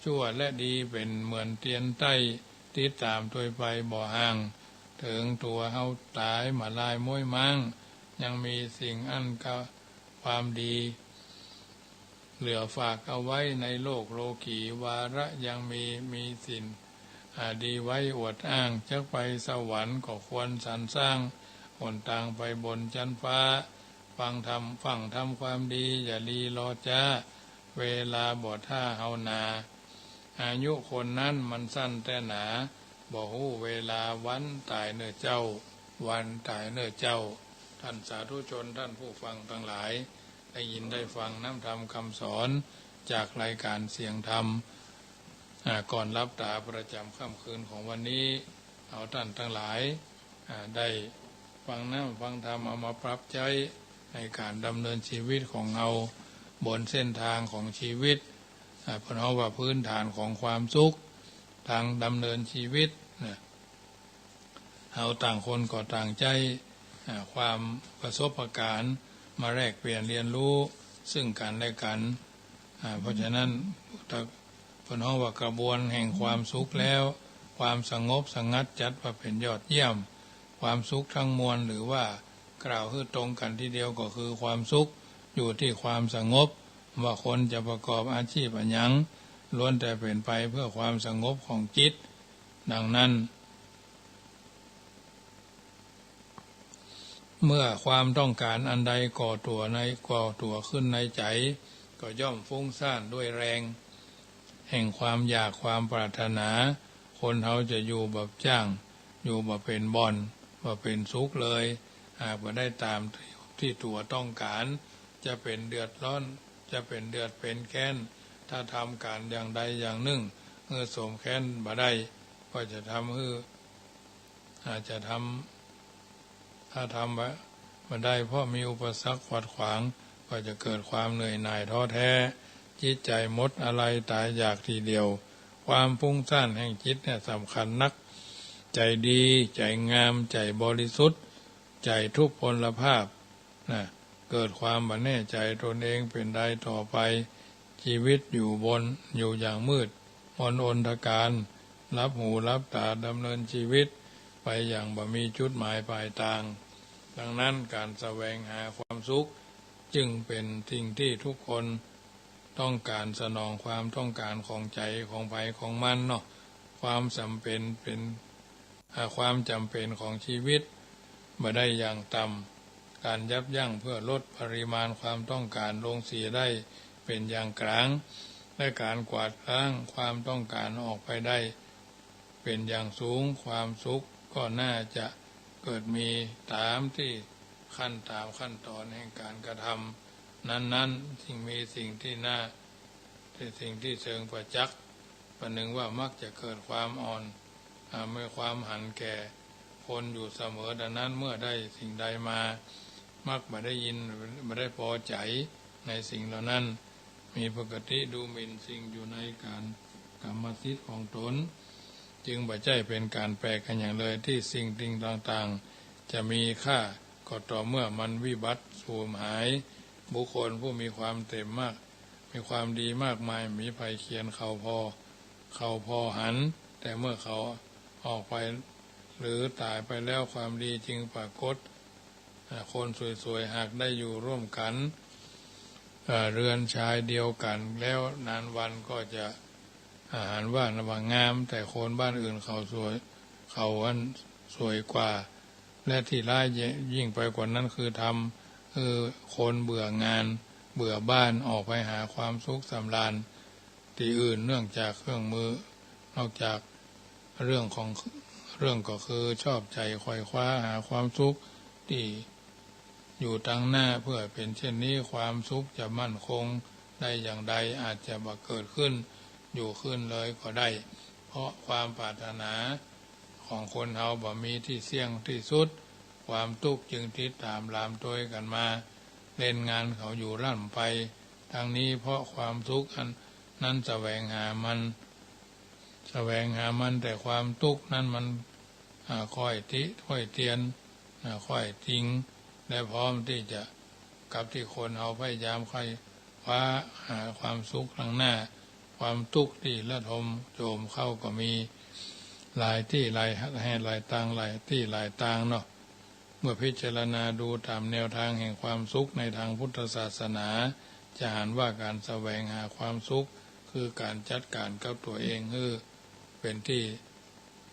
ชั่วและดีเป๋นเหมือนเตียนใต้ ติดต๋ามตวยไปบ่ห่าง เถิงตั๋วเฮาต๋ายมาลายม้วยม้าง ยังมีสิ่งอั้นกะความดี เหลือฝากเอาไว้ในโลกโลกี วาระยังมี มีศีล อ่า ดีไว้อวดอ้าง จักไปสวรรค์ก็ควรสรรสร้าง หนตางไปบนจั๊นฟ้า ฟั่งธรรม ฟั่งทำความดี อย่าลีรอจ๊า เวลาบ่ถ้าเฮานา อายุคนนั้นมันสั้นแต๊หนา บ่ฮู้เวลาวันต๋ายเน่อเจ้า วันต๋ายเน่อเจ้า ท่านสาธุชน ท่านผู้ฟังตังหลาย ได้ยินได้ฟังน้ำธรรมคำสอน จากรายการเสียงธรรม อ่า ก่อนหลับต๋าประจ๋ำค่ำคืนของวันนี้ เอาต้านตังหลาย อ่า ได้ฟังน้ำฟังธรรม เอามาปรับใจ๊ในก๋านดำเนินจีวิตของเฮา บนเส้นตางของจีวิต อ่า เปิ้นฮ้องว่าพื้นฐานของความสุข ตางดำเนินจีวิตนะ เฮาต่างคนก็ต่างใจ๊ อ่า ความประสบก๋ารณ์มาแลกเปลี่ยนเรียนรู้ซึ่งกั๋นและกั๋น อ่า เพราะฉะนั้น ถ้าเปิ้นฮ้องว่ากระบวนแห่งความสุขแล้ว ความสงบสงัดจัดว่าเป๋นยอดเยี่ยม ความสุขทั้งมวล หรือว่ากล่าวหื้อตรงกั๋นทีเดียวก็คือความสุขอยู่ตี้ความสงบ ว่าคนจะประกอบอาชีพอะหยัง ล้วนแต่เป๋นไปเพื่อความสงบของจิต ดังนั้น เมื่อความต้องก๋ารอันใดก่อตั๋วใน ก่อตั๋วขึ้นในใจ๋ ก็ย่อมฟุ้งซ่านด้วยแรงแห่งความอยากความปรารถนา คนเฮาจะอยู่บ่จ้าง อยู่บ่เป๋นบ่อน บ่เป๋นสุขเลย หากบ่ได้ต๋ามตี้ตั๋วต้องก๋าร จะเป๋นเดือดร้อน จะเป๋นเดือดเป๋นแค้น ถ้าทำก๋านอย่างใดอย่างนึ่งหื้อสมแค้นบ่ได้ ก็จะทำหื้อ อาจจะทำ ถ้าทำบ่ บ่ได้ เพราะมีอุปสรรคขวาดขวาง ก็จะเกิดความเหนื่อยหน่ายท้อแท้ จิตใจ๋หมดอาลัยต๋ายอยากทีเดียว ความฟุ้งซ่านแห่งจิตเนี่ยสำคัญนัก ใจ๋ดี ใจ๋งาม ใจ๋บริสุทธิ์ ใจ๋ทุพพลภาพ นะ เกิดความบ่แน่ใจ๋ตนเองเป๋นใดต่อไป จีวิตอยู่บน อยู่อย่างมืดมนอนทการ หลับหูหลับต๋าดำเนินจีวิตไปอย่างบ่มีจุดหมายปลายตาง ดังนั้นก๋านแสวงหาความสุขจึงเป๋นสิ่งตี้ทุกคนต้องก๋าร สนองความต้องก๋ารของใจ๋ของใผของมันเนาะ ความจ๋ำเป๋นเป๋น ความจ๋ำเป๋นของจีวิตบ่ได้อย่างต่ำ ก๋านยับยั้งเปื้อลดปริมาณความต้องก๋านลงเสียได้เป๋นอย่างก๋าง และก๋านกวาดล้างความต้องก๋านออกไปได้เป๋นอย่างสูง ความสุขก็น่าจะเกิดมีต๋ามตี้ขั้นต๋ามขั้นต๋อนแห่งก๋านกระทำนั้นๆ จึงมีสิ่งตี้น่า ตี้สิ่งตี้เซิงประจักษ์ ประหนึ่งว่ามักจะเกิดความอ่อน อ่า มีความหันแก่คนอยู่เสมอ ดังนั้นเมื่อได้สิ่งใดมา มักบ่ได้ยิน บ่ได้ปอใจ๋ในสิ่งเหล่านั้น มีปกติดูหมิ่นสิ่งอยู่ในก๋านกรรมสิทธิ์ของต๋น จึงบ่ใจ้เป๋นก๋านแปลกกั๋นอย่างเลย ตี้สิ่งต่างๆ จะมีค่า ก็ต่อเมื่อมันวิบัติสูญหาย บุคคลผู้มีความเต็มมาก มีความดีมากมาย มีใผเขียนเขาผ่อ เขาผ่อหัน แต่เมื่อเขาออกไป หรือต๋ายไปแล้ว ความดีจึงปรากฏ อ่า คนสวยๆ หากได้อยู่ร่วมกั๋น อ่า เรือนชายเดียวกั๋น แล้วนานวันก็จะ อ่า หันว่า ว่างาม แต่คนบ้านอื่นเขาสวย เขาอันสวยกว่า และตี้ร้ายยิ่งไปกว่านั้นคือทำหื้อคนเบื่องาน เบื่อบ้าน ออกไปหาความสุขสำราญตี้อื่น เนื่องจากเครื่องมือ นอกจากเรื่องของ เรื่องก็คือชอบใจ๋ไขว่คว้าหาความสุขตี้อยู่ตางหน้า เมื่อเป๋นเช่นนี้ ความสุขจะมั่นคงได้อย่างใด อาจจะบ่เกิดขึ้น อยู่ขึ้นเลยก็ได้ เพราะความปรารถนาของคนเฮาบ่มีตี้เสี้ยงตี้สุด ความตุ๊กข์จึงติดต๋ามหลามตวยกั๋นมา เล่นงานเขาอยู่ร่ำไป ทั้งนี้เพราะความสุขอันนั้นแสวงหามัน แสวงหามัน แต่ความตุ๊กข์นั้นมัน อ่า ค่อยติ ค่อยเตียน อ่า ค่อยติง และพร้อมตี้จะ กับตี้คนเฮาพยายามไขว่คว้าหาความสุขตางหน้า ความตุ๊กข์ตี้ระทมโจมเข้าก็มี หลายตี้หลายแห่งหลายตาง หลายตี้หลายตางเนาะ เมื่อพิจารณาดูต๋ามแนวตางแห่งความสุขในตางพุทธศาสนา จะหันว่าก๋านแสวงหาความสุข คือก๋านจัดก๋านกับตั๋วเองหื้อเป๋นตี้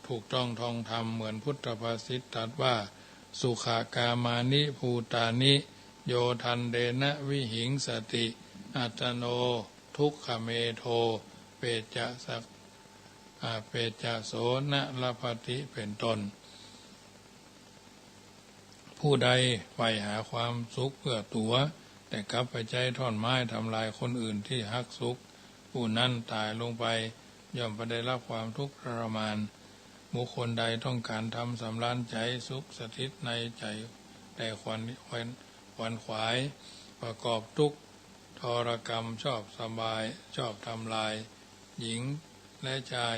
ถูกต้องทองธรรม เหมือนพุทธภาษิตตรัสว่า สุขากามานิ บาลานิ โย ทันเตนะ วิหิงสติ อัตตโน ทุกขเมโท เปจะสัก อ่า เปจะโสนะลัพพติ เป๋นต้น ผู้ใดใฝ่หาความสุขเปื้อตั๋ว แต่กลับไปใจ๊ถ่อนไม้ทำลายคนอื่นตี้ฮักสุข ผู้นั้นต๋ายลงไปย่อมบ่ได้รับความทุกข์ทรมาน บุคคลใดต้องก๋านธรรมสำราญใจ๋ สุขสถิตในใจ๋ แต่ขวน ขวน ขวนขวาย ประกอบทุกข์ทรกรรม ชอบสบาย ชอบทำลาย หญิงและชาย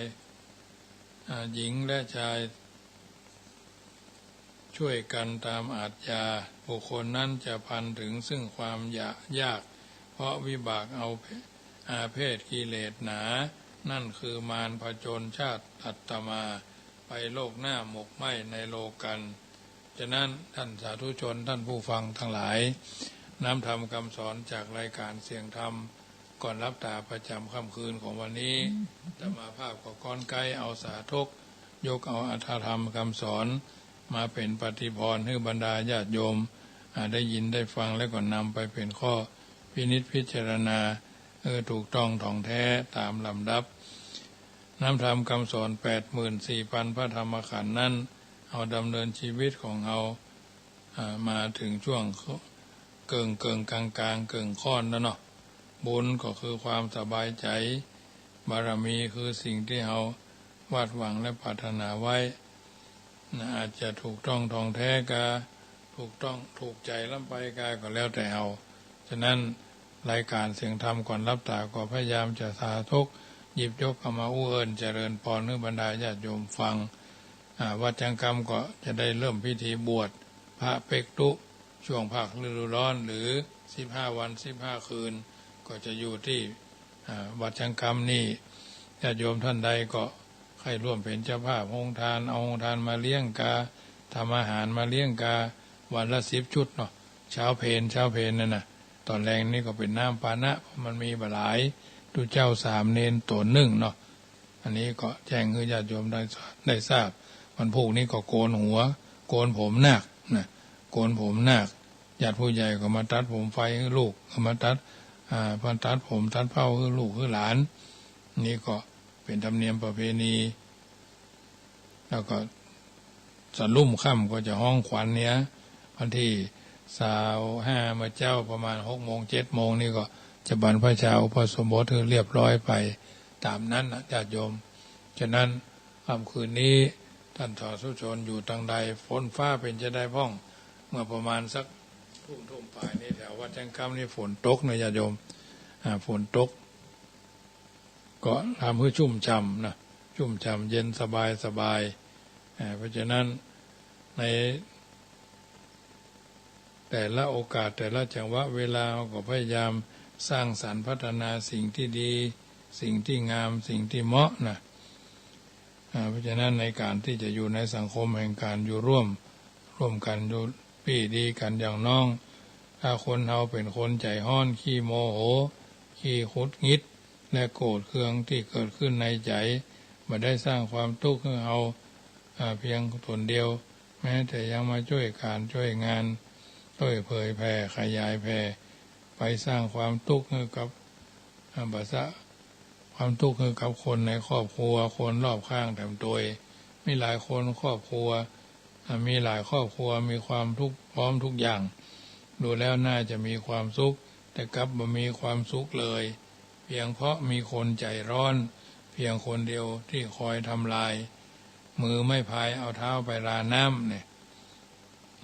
อ่า หญิงและชาย ช่วยกั๋นต๋ามอาชญา บุคคลนั้นจะพันเถิงซึ่งความยาก เพราะวิบากเอาอาเพศกิเลสหนา นั่นคือมารผจญชาติอัตตมา ไปโลกหน้าหมกไหม้ในโลกัณฑ์ ฉะนั้นท่านสาธุชน ท่านผู้ฟังตังหลาย น้ำธรรมคำสอนจากรายก๋านเสียงธรรม ก่อนหลับต๋าประจ๋ำค่ำคืนของวันนี้ อาตมาภาพก็ก๊อนไก๊เอาสาธก ยกเอาอรรถธรรมคำสอน มาเป๋นปาฏิภาณหื้อบรรดาญาติโยม อ่า ได้ยินได้ฟังแล้วก็นำไปเป๋นข้อพินิจพิจารณา เออ ถูกต้องถ่องแท้ต๋ามลำดับ น้ำธรรมคำสอนแปดหมื่นสี่พันพระธรรมขันธ์นั้น เอาดำเนินชีวิตของเฮา อ่า มาเถิงช่วงเกิ่งๆ ก๋างๆ เกิ่งค่อนแล้วเนาะ บุญก็คือความสบายใจ๋ บารมีคือสิ่งตี้เฮาวาดหวังและปรารถนาไว้ นะ อาจจะถูกต้องถ่องแท้กา ถูกต้องถูกใจ๋ล้ำไปกา ก็แล้วแต่เฮา ฉะนั้นรายก๋านเสียงธรรมก่อนหลับต๋าก็พยายามจะสาธก หยิบยกเอามาอู้เอิ้นเจริญพรหื้อบรรดาญาติโยมฟัง อ่า วัดจังกำก็จะได้เริ่มพิธีบวชพระเป๊กตุ๊ ช่วงภาคฤดูร้อน หรือสิบห้าวันสิบห้าคืน ก็จะอยู่ตี้ อ่า วัดจังกำนี่ ญาติโยมท่านใดก็ใค่ร่วมเป๋นเจ้าภาพโฮงทาน เอาโฮงทานมาเลี้ยงกา ทำอาหารมาเลี้ยงกา วันละสิบชุดเนาะ เช้าเพล เช้าเพลนั่นน่ะ ต๋อนแลงนี่ก็เป๋นน้ำปานะ เพราะมันมีบ่หลาย ตุ๊เจ้าสาม เณรต๋นนึ่งเนาะ อันนี้ก็แจ้งหื้อญาติโยมได้ ได้ทราบ วันพูกนี้ก็โกนหัว โกนผมนาคนะ โกนผมนาค ญาติผู้ใหญ่ก็มาตัดผมไฟหื้อลูก ก็มาตัด อ่า มาตัดผมตัดเผ้าหื้อลูกหื้อหลาน นี่ก็เป๋นธรรมเนียมประเพณี แล้วก็สะลุ่มค่ำก็จะฮ้องขวัญเนี่ย วันตี้ซาวห้าเมื่อเจ๊าประมาณหกโมงเจ็ดโมงนี่ก็จะบรรพชาอุปสมบทหื้อเรียบร้อยไปต๋ามนั้นนะญาติโยม ฉะนั้นค่ำคืนนี้ต้านสาธุชนอยู่ตางใด ฝนฟ้าเป๋นจาใดพ่อง เมื่อประมาณสักทุ่ม ทุ่มป๋ายนี่แถววัดแจ้งคำนี่ฝนตกนะญาติโยม อ่า ฝนตก ก็ทำหื้อชุ่มฉ่ำนะ ชุ่มฉ่ำเย็นสบายสบาย อ่า เพราะฉะนั้นในแต่ละโอกาสแต่ละจังหวะเวลา ก็พยายามสร้างสรรค์พัฒนาสิ่งตี้ดี สิ่งตี้งาม สิ่งตี้เหมาะนะ อ่า เพราะฉะนั้นในก๋านตี้จะอยู่ในสังคมแห่งก๋านอยู่ร่วม ร่วมกั๋นอยู่ปี้ดีกั๋นอย่างน้อง ถ้าคนเฮาเป๋นคนใจ๋ฮ้อน ขี้โมโห ขี้หงุดหงิด และโกรธเคืองตี้เกิดขึ้นในใจ๋ บ่ได้สร้างความตุ๊กข์หื้อเฮา อ่า เพียงต๋นเดียว แม้แต่ยังมาจ้วยก๋านจ้วยงาน จ้วยเผยแผ่ขยายแผ่ ไปสร้างความตุ๊กข์หื้อกับ อ่า บ่สร้างความตุ๊กข์หื้อกับคนในครอบครัว คนรอบข้างแถมตวย มีหลายคนครอบครัว อ่า มีหลายครอบครัวมีความทุกข์พร้อมทุกอย่าง ดูแล้วน่าจะมีความสุข แต่กลับบ่มีความสุขเลย เพียงเพราะมีคนใจ๋ฮ้อน เพียงคนเดียวตี้คอยทำลาย มือไม่พายเอาเท้าไปราน้ำเนี่ย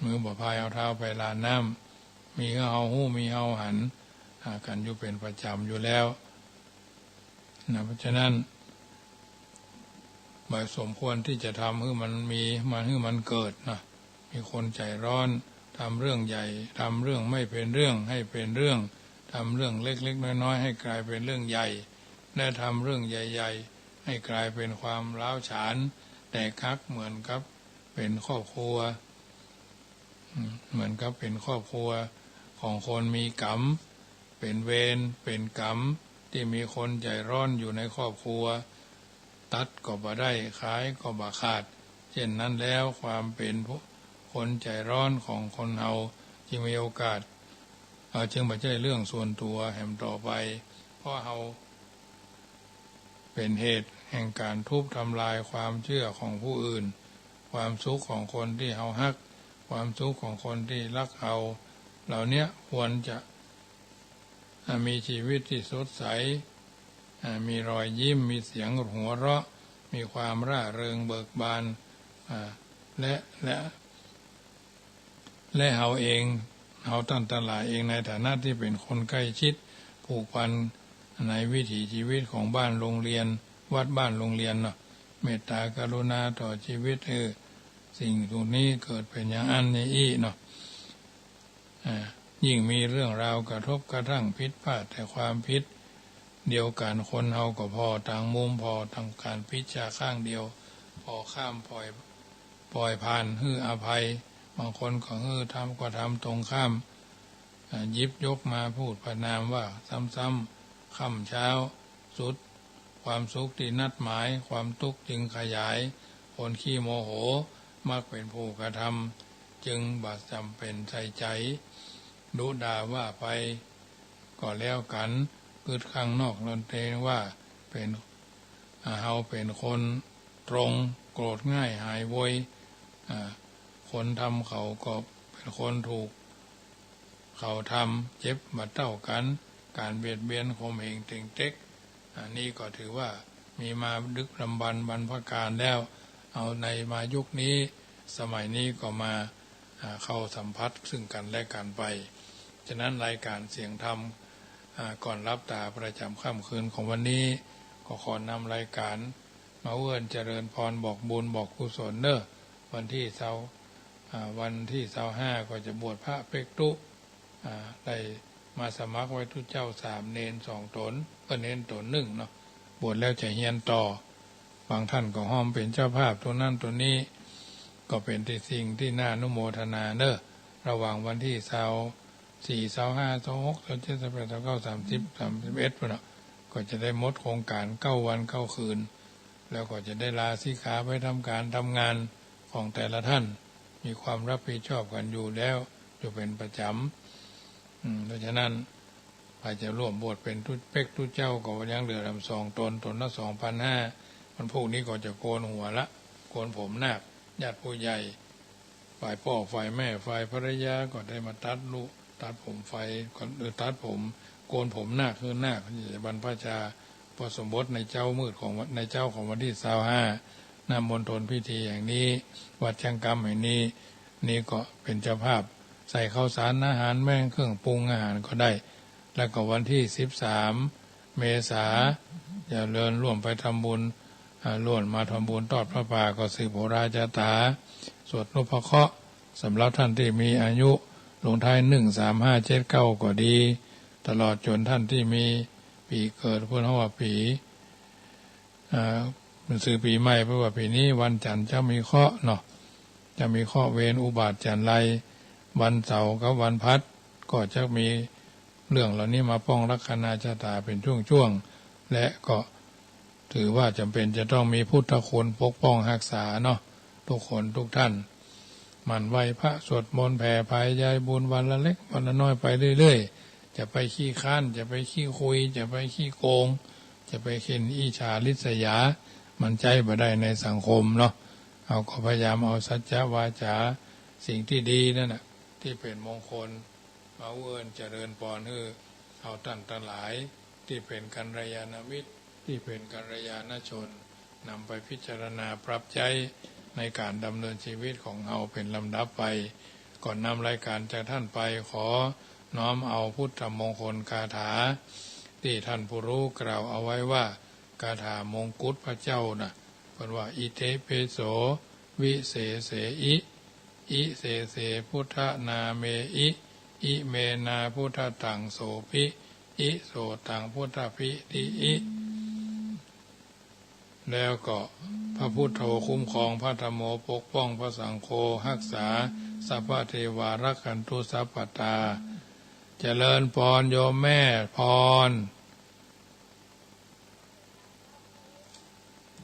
มือบ่พายเอาเท้าไปราน้ำ มีหื้อเฮาฮู้ มีเฮาหัน อ่า กั๋นอยู่เป๋นประจ๋ำอยู่แล้วนะ เพราะฉะนั้น บ่สมควรตี้จะทำหื้อมันมี มันหื้อมันเกิดนะ มีคนใจ๋ฮ้อน ทำเรื่องใหญ่ ทำเรื่องไม่เป๋นเรื่องให้เป๋นเรื่อง ทำเรื่องเล็กๆ น้อยๆ ให้ก๋ายเป๋นเรื่องใหญ่ และทำเรื่องใหญ่ๆ ให้ก๋ายเป๋นความร้าวฉาน แตกหัก เหมือนกับเป๋นครอบครัว อืม เหมือนกับเป๋นครอบครัวของคนมีกรรม เป๋นเวรเป๋นกรรม ตี้มีคนใจ๋ฮ้อนอยู่ในครอบครัว ตัดก็บ่ได้ ขายก็บ่ขาด เจ้นนั้นแล้ว ความเป๋นผู้ คนใจ๋ฮ้อนของคนเฮาจึงมีโอกาส เอ่อ จึงบ่ใจ้เรื่องส่วนตั๋วแหมต่อไป เพราะเฮา เป๋นเหตุแห่งก๋านทุบทำลายความเจื้อของผู้อื่น ความสุขของคนตี้เฮาฮัก ความสุขของคนตี้ฮักเฮา เหล่าเนี้ยควรจะ อ่า มีจีวิตตี้สดใส อ่า มีรอยยิ้ม มีเสียงหัวเราะ มีความร่าเริงเบิกบาน อ่า และ และ และเฮาเอง เฮาต้านตังหลายเองในฐานะตี้เป๋นคนใก้ชิด ผูกพันในวิถีจีวิตของบ้านโฮงเฮียน วัดบ้านโฮงเฮียนเนาะ เมตตากรุณาต่อจีวิต หื้อสิ่งเหล่านี้เกิดเป๋นอย่างอั้นอย่างอี้เนาะ อ่า ยิ่งมีเรื่องราวกระทบกระทั่งผิดพลาดแต่ความผิดเดียวกั๋น คนเฮาก็ผ่อตางมุม ผ่อตางก๋านผิดชาข้างเดียว ผ่อข้าม ผ่อย ป่อยผ่าน หื้ออภัย บางคนก็หื้อทำ ก็ทำตรงข้าม อ่า หยิบยกมาพูดประณามว่าซ้ำๆ ค่ำเช้า สุดความสุขตี้นัดหมาย ความตุ๊กข์จึงขยาย คนขี้โมโหมักเป๋นผู้กระทำ จึงบ่จ๋ำเป๋นใส่ใจ๋ ดุด่าว่าไปก็แล้วกั๋น กึ๊ดข้างนอกตนเองว่าเป๋น อ่า เฮาเป๋นคนตรง โกรธง่ายหายโวย อ่า คนทำเขาก็เป๋นคนถูกเขาทำ เจ็บบ่เต้ากั๋น ก๋านเบียดเบียนข่มเหงเต็งเต็ก อันนี้ก็ถือว่ามีมาดึกดำบรรพ์บรรพกาลแล้ว เอาในมายุคนี้ สมัยนี้ก็มา อ่า เข้าสัมผัสซึ่งกั๋นและกั๋นไป ฉะนั้นรายก๋านเสียงธรรม อ่า ก่อนหลับต๋าประจ๋ำค่ำคืนของวันนี้ ก็ขอนำรายก๋านมาเอื้อนเจริญพรบอกบุญบอกกุศลเน่อ วันตี้ซาว อ่า วันตี้ซาวห้าก็จะบวชพระเป๊กตุ๊ อ่า ได้มาสมัครไว้ตุ๊เจ้าสาม เณรสองต๋น เออ เณรต๋นนึ่งเนาะ บวชแล้วจะเฮียนต่อ บางต้านก็ฮ่อมเป๋นเจ้าภาพตรงนั้นตรงนี้ ก็เป๋นตี้สิ่งตี้น่าอนุโมทนาเน่อ ระหว่างวันตี้ซาวสี่ ซาวห้า ซาวหก ซาวเจ็ด ซาวแปด ซาวเก้า สามสิบ สามสิบเอ็ด พุ้นเนาะ ก็จะได้หมดโครงก๋านเก้าวันเก้าคืน แล้วก็จะได้ลาสิกขาไปทำก๋านทำงาน ของแต่ละท่าน มีความรับผิดชอบกั๋นอยู่แล้ว อยู่เป๋นประจ๋ำ อืม เพราะฉะนั้น ใผจะร่วมบวชเป๋นตุ๊ เป๊กตุ๊เจ้าก็ยังเหลือแหมสองต๋น ต๋นละสองปันห้า วันพูกนี้ก็จะโกนหัวละ โกนผมนาค ญาติผู้ใหญ่ ฝ่ายป้อ ฝ่ายแม่ ฝ่ายภรรยาก็ได้มาตัดลุ ตัดผม ฝ่าย เอ่อ ตัดผม โกนผมนาคหื้อนาค จะบรรพชาอุปสมบทในเจ๊ามืดของวัน ในเจ๊าของวันตี้ซาวห้า ณ มณฑลพิธีแห่งนี้ วัดแจ้งกำแห่งนี้ นี่ก็เป๋นเจ้าภาพ ใส่ข้าวสารอาหารแม้งเครื่องปรุงอาหารก็ได้ แล้วก็วันตี้สิบสาม เมษา จะเชิญร่วมไปทำบุญ อ่า ร่วมมาทำบุญทอดผ้าป่า ก็สืบโหราจาต๋า สวดนพเคราะห์ สำหรับท่านตี้มีอายุลงท้าย หนึ่งสามห้าเจ็ดเก้า ก็ดี ตลอดจ๋นท่านตี้มีปี๋เกิด เปิ้นฮ้องว่าปี๋ อ่า มันซื่อปี๋ใหม่ เพราะว่าปี๋นี้วันจันทร์จะมีเคราะห์เนาะ จะมีเคราะห์เวรอุบาทจันไร วันเสาร์กับวันพฤหัส ก็จะมีเรื่องเหล่านี้มาป้องลัคนาชะต๋าเป๋นช่วงๆ และก็ถือว่าจ๋ำเป๋นจะต้องมีพุทธคุณปกป้องฮักษาเนาะ ทุกคนทุกท่าน หมั่นไหว้พระสวดมนต์แผ่ภัยย้ายบุญวันละเล็กวันละน้อยไปเรื่อยๆ จะไปขี้ค้าน จะไปขี้คุย จะไปขี้โกง จะไปเห็นอิจฉาริษยา มันใจ๊บ่ได้ในสังคมเนาะ เฮาก็พยายามเอาสัจจะวาจา สิ่งตี้ดีนั่นน่ะ ตี้เป๋นมงคล มาเอื้อนเจริญปอนหื้อเฮาต้านตังหลาย ตี้เป๋นกัลยาณมิตร ตี้เป๋นกัลยาณชน นำไปพิจารณาปรับใจ๊ในก๋านดำเนินชีวิตของเฮาเป๋นลำดับไป ก่อนนำรายก๋านจากต้านไป ขอน้อมเอาพุทธมงคลคาถา ตี้ต้านผู้ฮู้กล่าวเอาไว้ว่า คาถามงกุฎพระเจ้าน่ะ เปิ้นว่า อิติปิโส วิเศษเสอิ อิเสเส พุทธนาเมอิ อิเมนา พุทธตังโสภิ อิโสตัง พุทธภิติอิ แล้วก็ พระพุทโธคุ้มครอง พระธัมโมปกป้อง พระสังโฆฮักษา สัพพะเทวารักขันตุ สัพพะตา เจริญปอนโยมแม่ปอน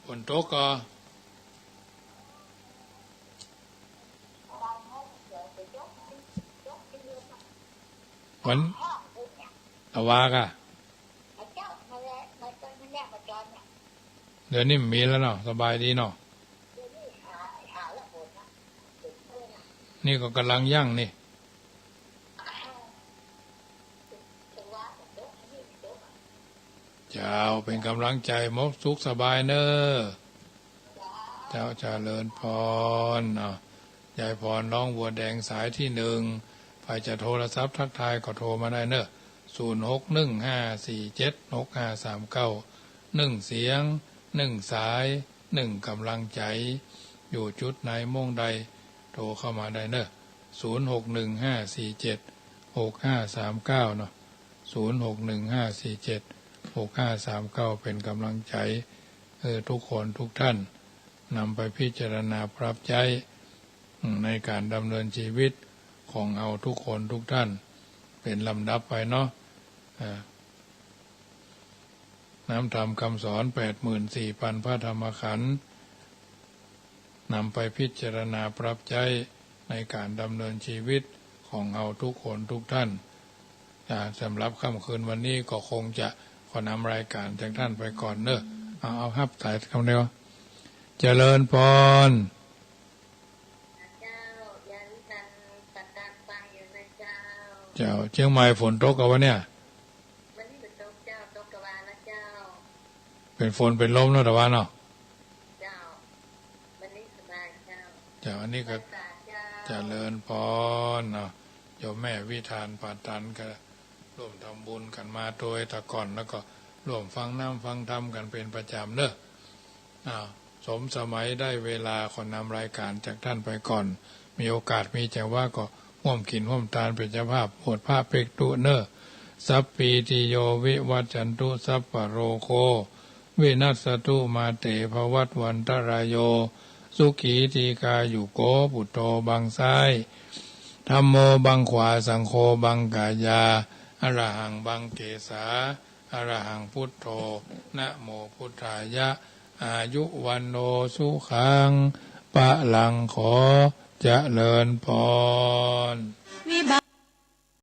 ฝนตกก่อ วัน ตะวาก่ะ เดี๋ยวนี้มีแล้วเนาะ สบายดีเนาะ นี่ก็ก่ำลังยั้งนี่ เจ้า เป๋นก่ำลังใจ๋ หมกสุขสบายเน่อ เจ้า เจริญปอน เนาะ ยายปอน น้องบัวแดง สายตี้หนึ่ง ใผจะโทรศัพท์ทักทายก็โทรมาได้เน่อ ศูนย์หกหนึ่งห้าสี่เจ็ดหกห้าสามเก้า หนึ่งเสียง หนึ่งสาย หนึ่งก่ำลังใจ๋ อยู่จุดไหนม่วงใด โทรเข้ามาได้เน่อ ศูนย์หกหนึ่งห้าสี่เจ็ดหกห้าสามเก้า เนาะ ศูนย์หกหนึ่งห้าสี่เจ็ดหกห้าสามเก้า เป๋นก่ำลังใจ๋ เออ ทุกคนทุกท่าน นำไปพิจารณาปรับใจ๊ อืม ในก๋านดำเนินชีวิตของเฮาทุกคนทุกท่าน เป๋นลำดับไปเนาะ อ่า น้ำธรรมกำสอน แปดหมื่นสี่ปันพระธรรมขันธ์ นำไปพิจารณาปรับใจ๊ในก๋านดำเนินชีวิตของเฮาทุกคนทุกท่าน อ่า สำหรับค่ำคืนวันนี้ก็คงจะขอนำรายก๋านจากต้านไปก่อนเน่อ เอา เอาฮับสายกำเดียว เจริญปอน เจ้า ยายวิทัน ปัดตานฟังอยู่นะเจ้า เจ้า เจียงใหม่ฝนตกก่ะวะเนี่ย วันนี้บ่ตกเจ้า ตกตะวานะเจ้า เป๋นฝนเป๋นลมเนาะตะวาเนาะ เจ้า วันนี้สบายเจ้า เจ้า อันนี้ก็ สบายเจ้า เจริญปอนเนาะ โยมแม่วิทัน ปัดตานก็ร่วมทำบุญกั๋นมาโดยตะก่อน แล้วก็ร่วมฟังน้ำฟังธรรมกั๋นเป๋นประจ๋ำเน่อ อ้าว สมสมัยได้เวลา ขอนำรายก๋านจากต้านไปก่อน มีโอกาสมีจังหวะก็ฮ่วมกิ๋นฮ่วมตานเป๋นเจ้าภาพบวชพระเป๊กตุ๊เน่อ สัพพีติโยวิวัชชันตุ สัพพะโรโควินัสสะตุ มาเตภวัตวันตะราโย สุขีทีฆายุโก พุทโธบังซ้าย ธัมโมบังขวา สังโฆบังกายา อะระหังบังเกสา อะระหังพุทโธ นะโมพุทธายะ อายุวัณโณสุขัง ปะลัง ขอเจริญพร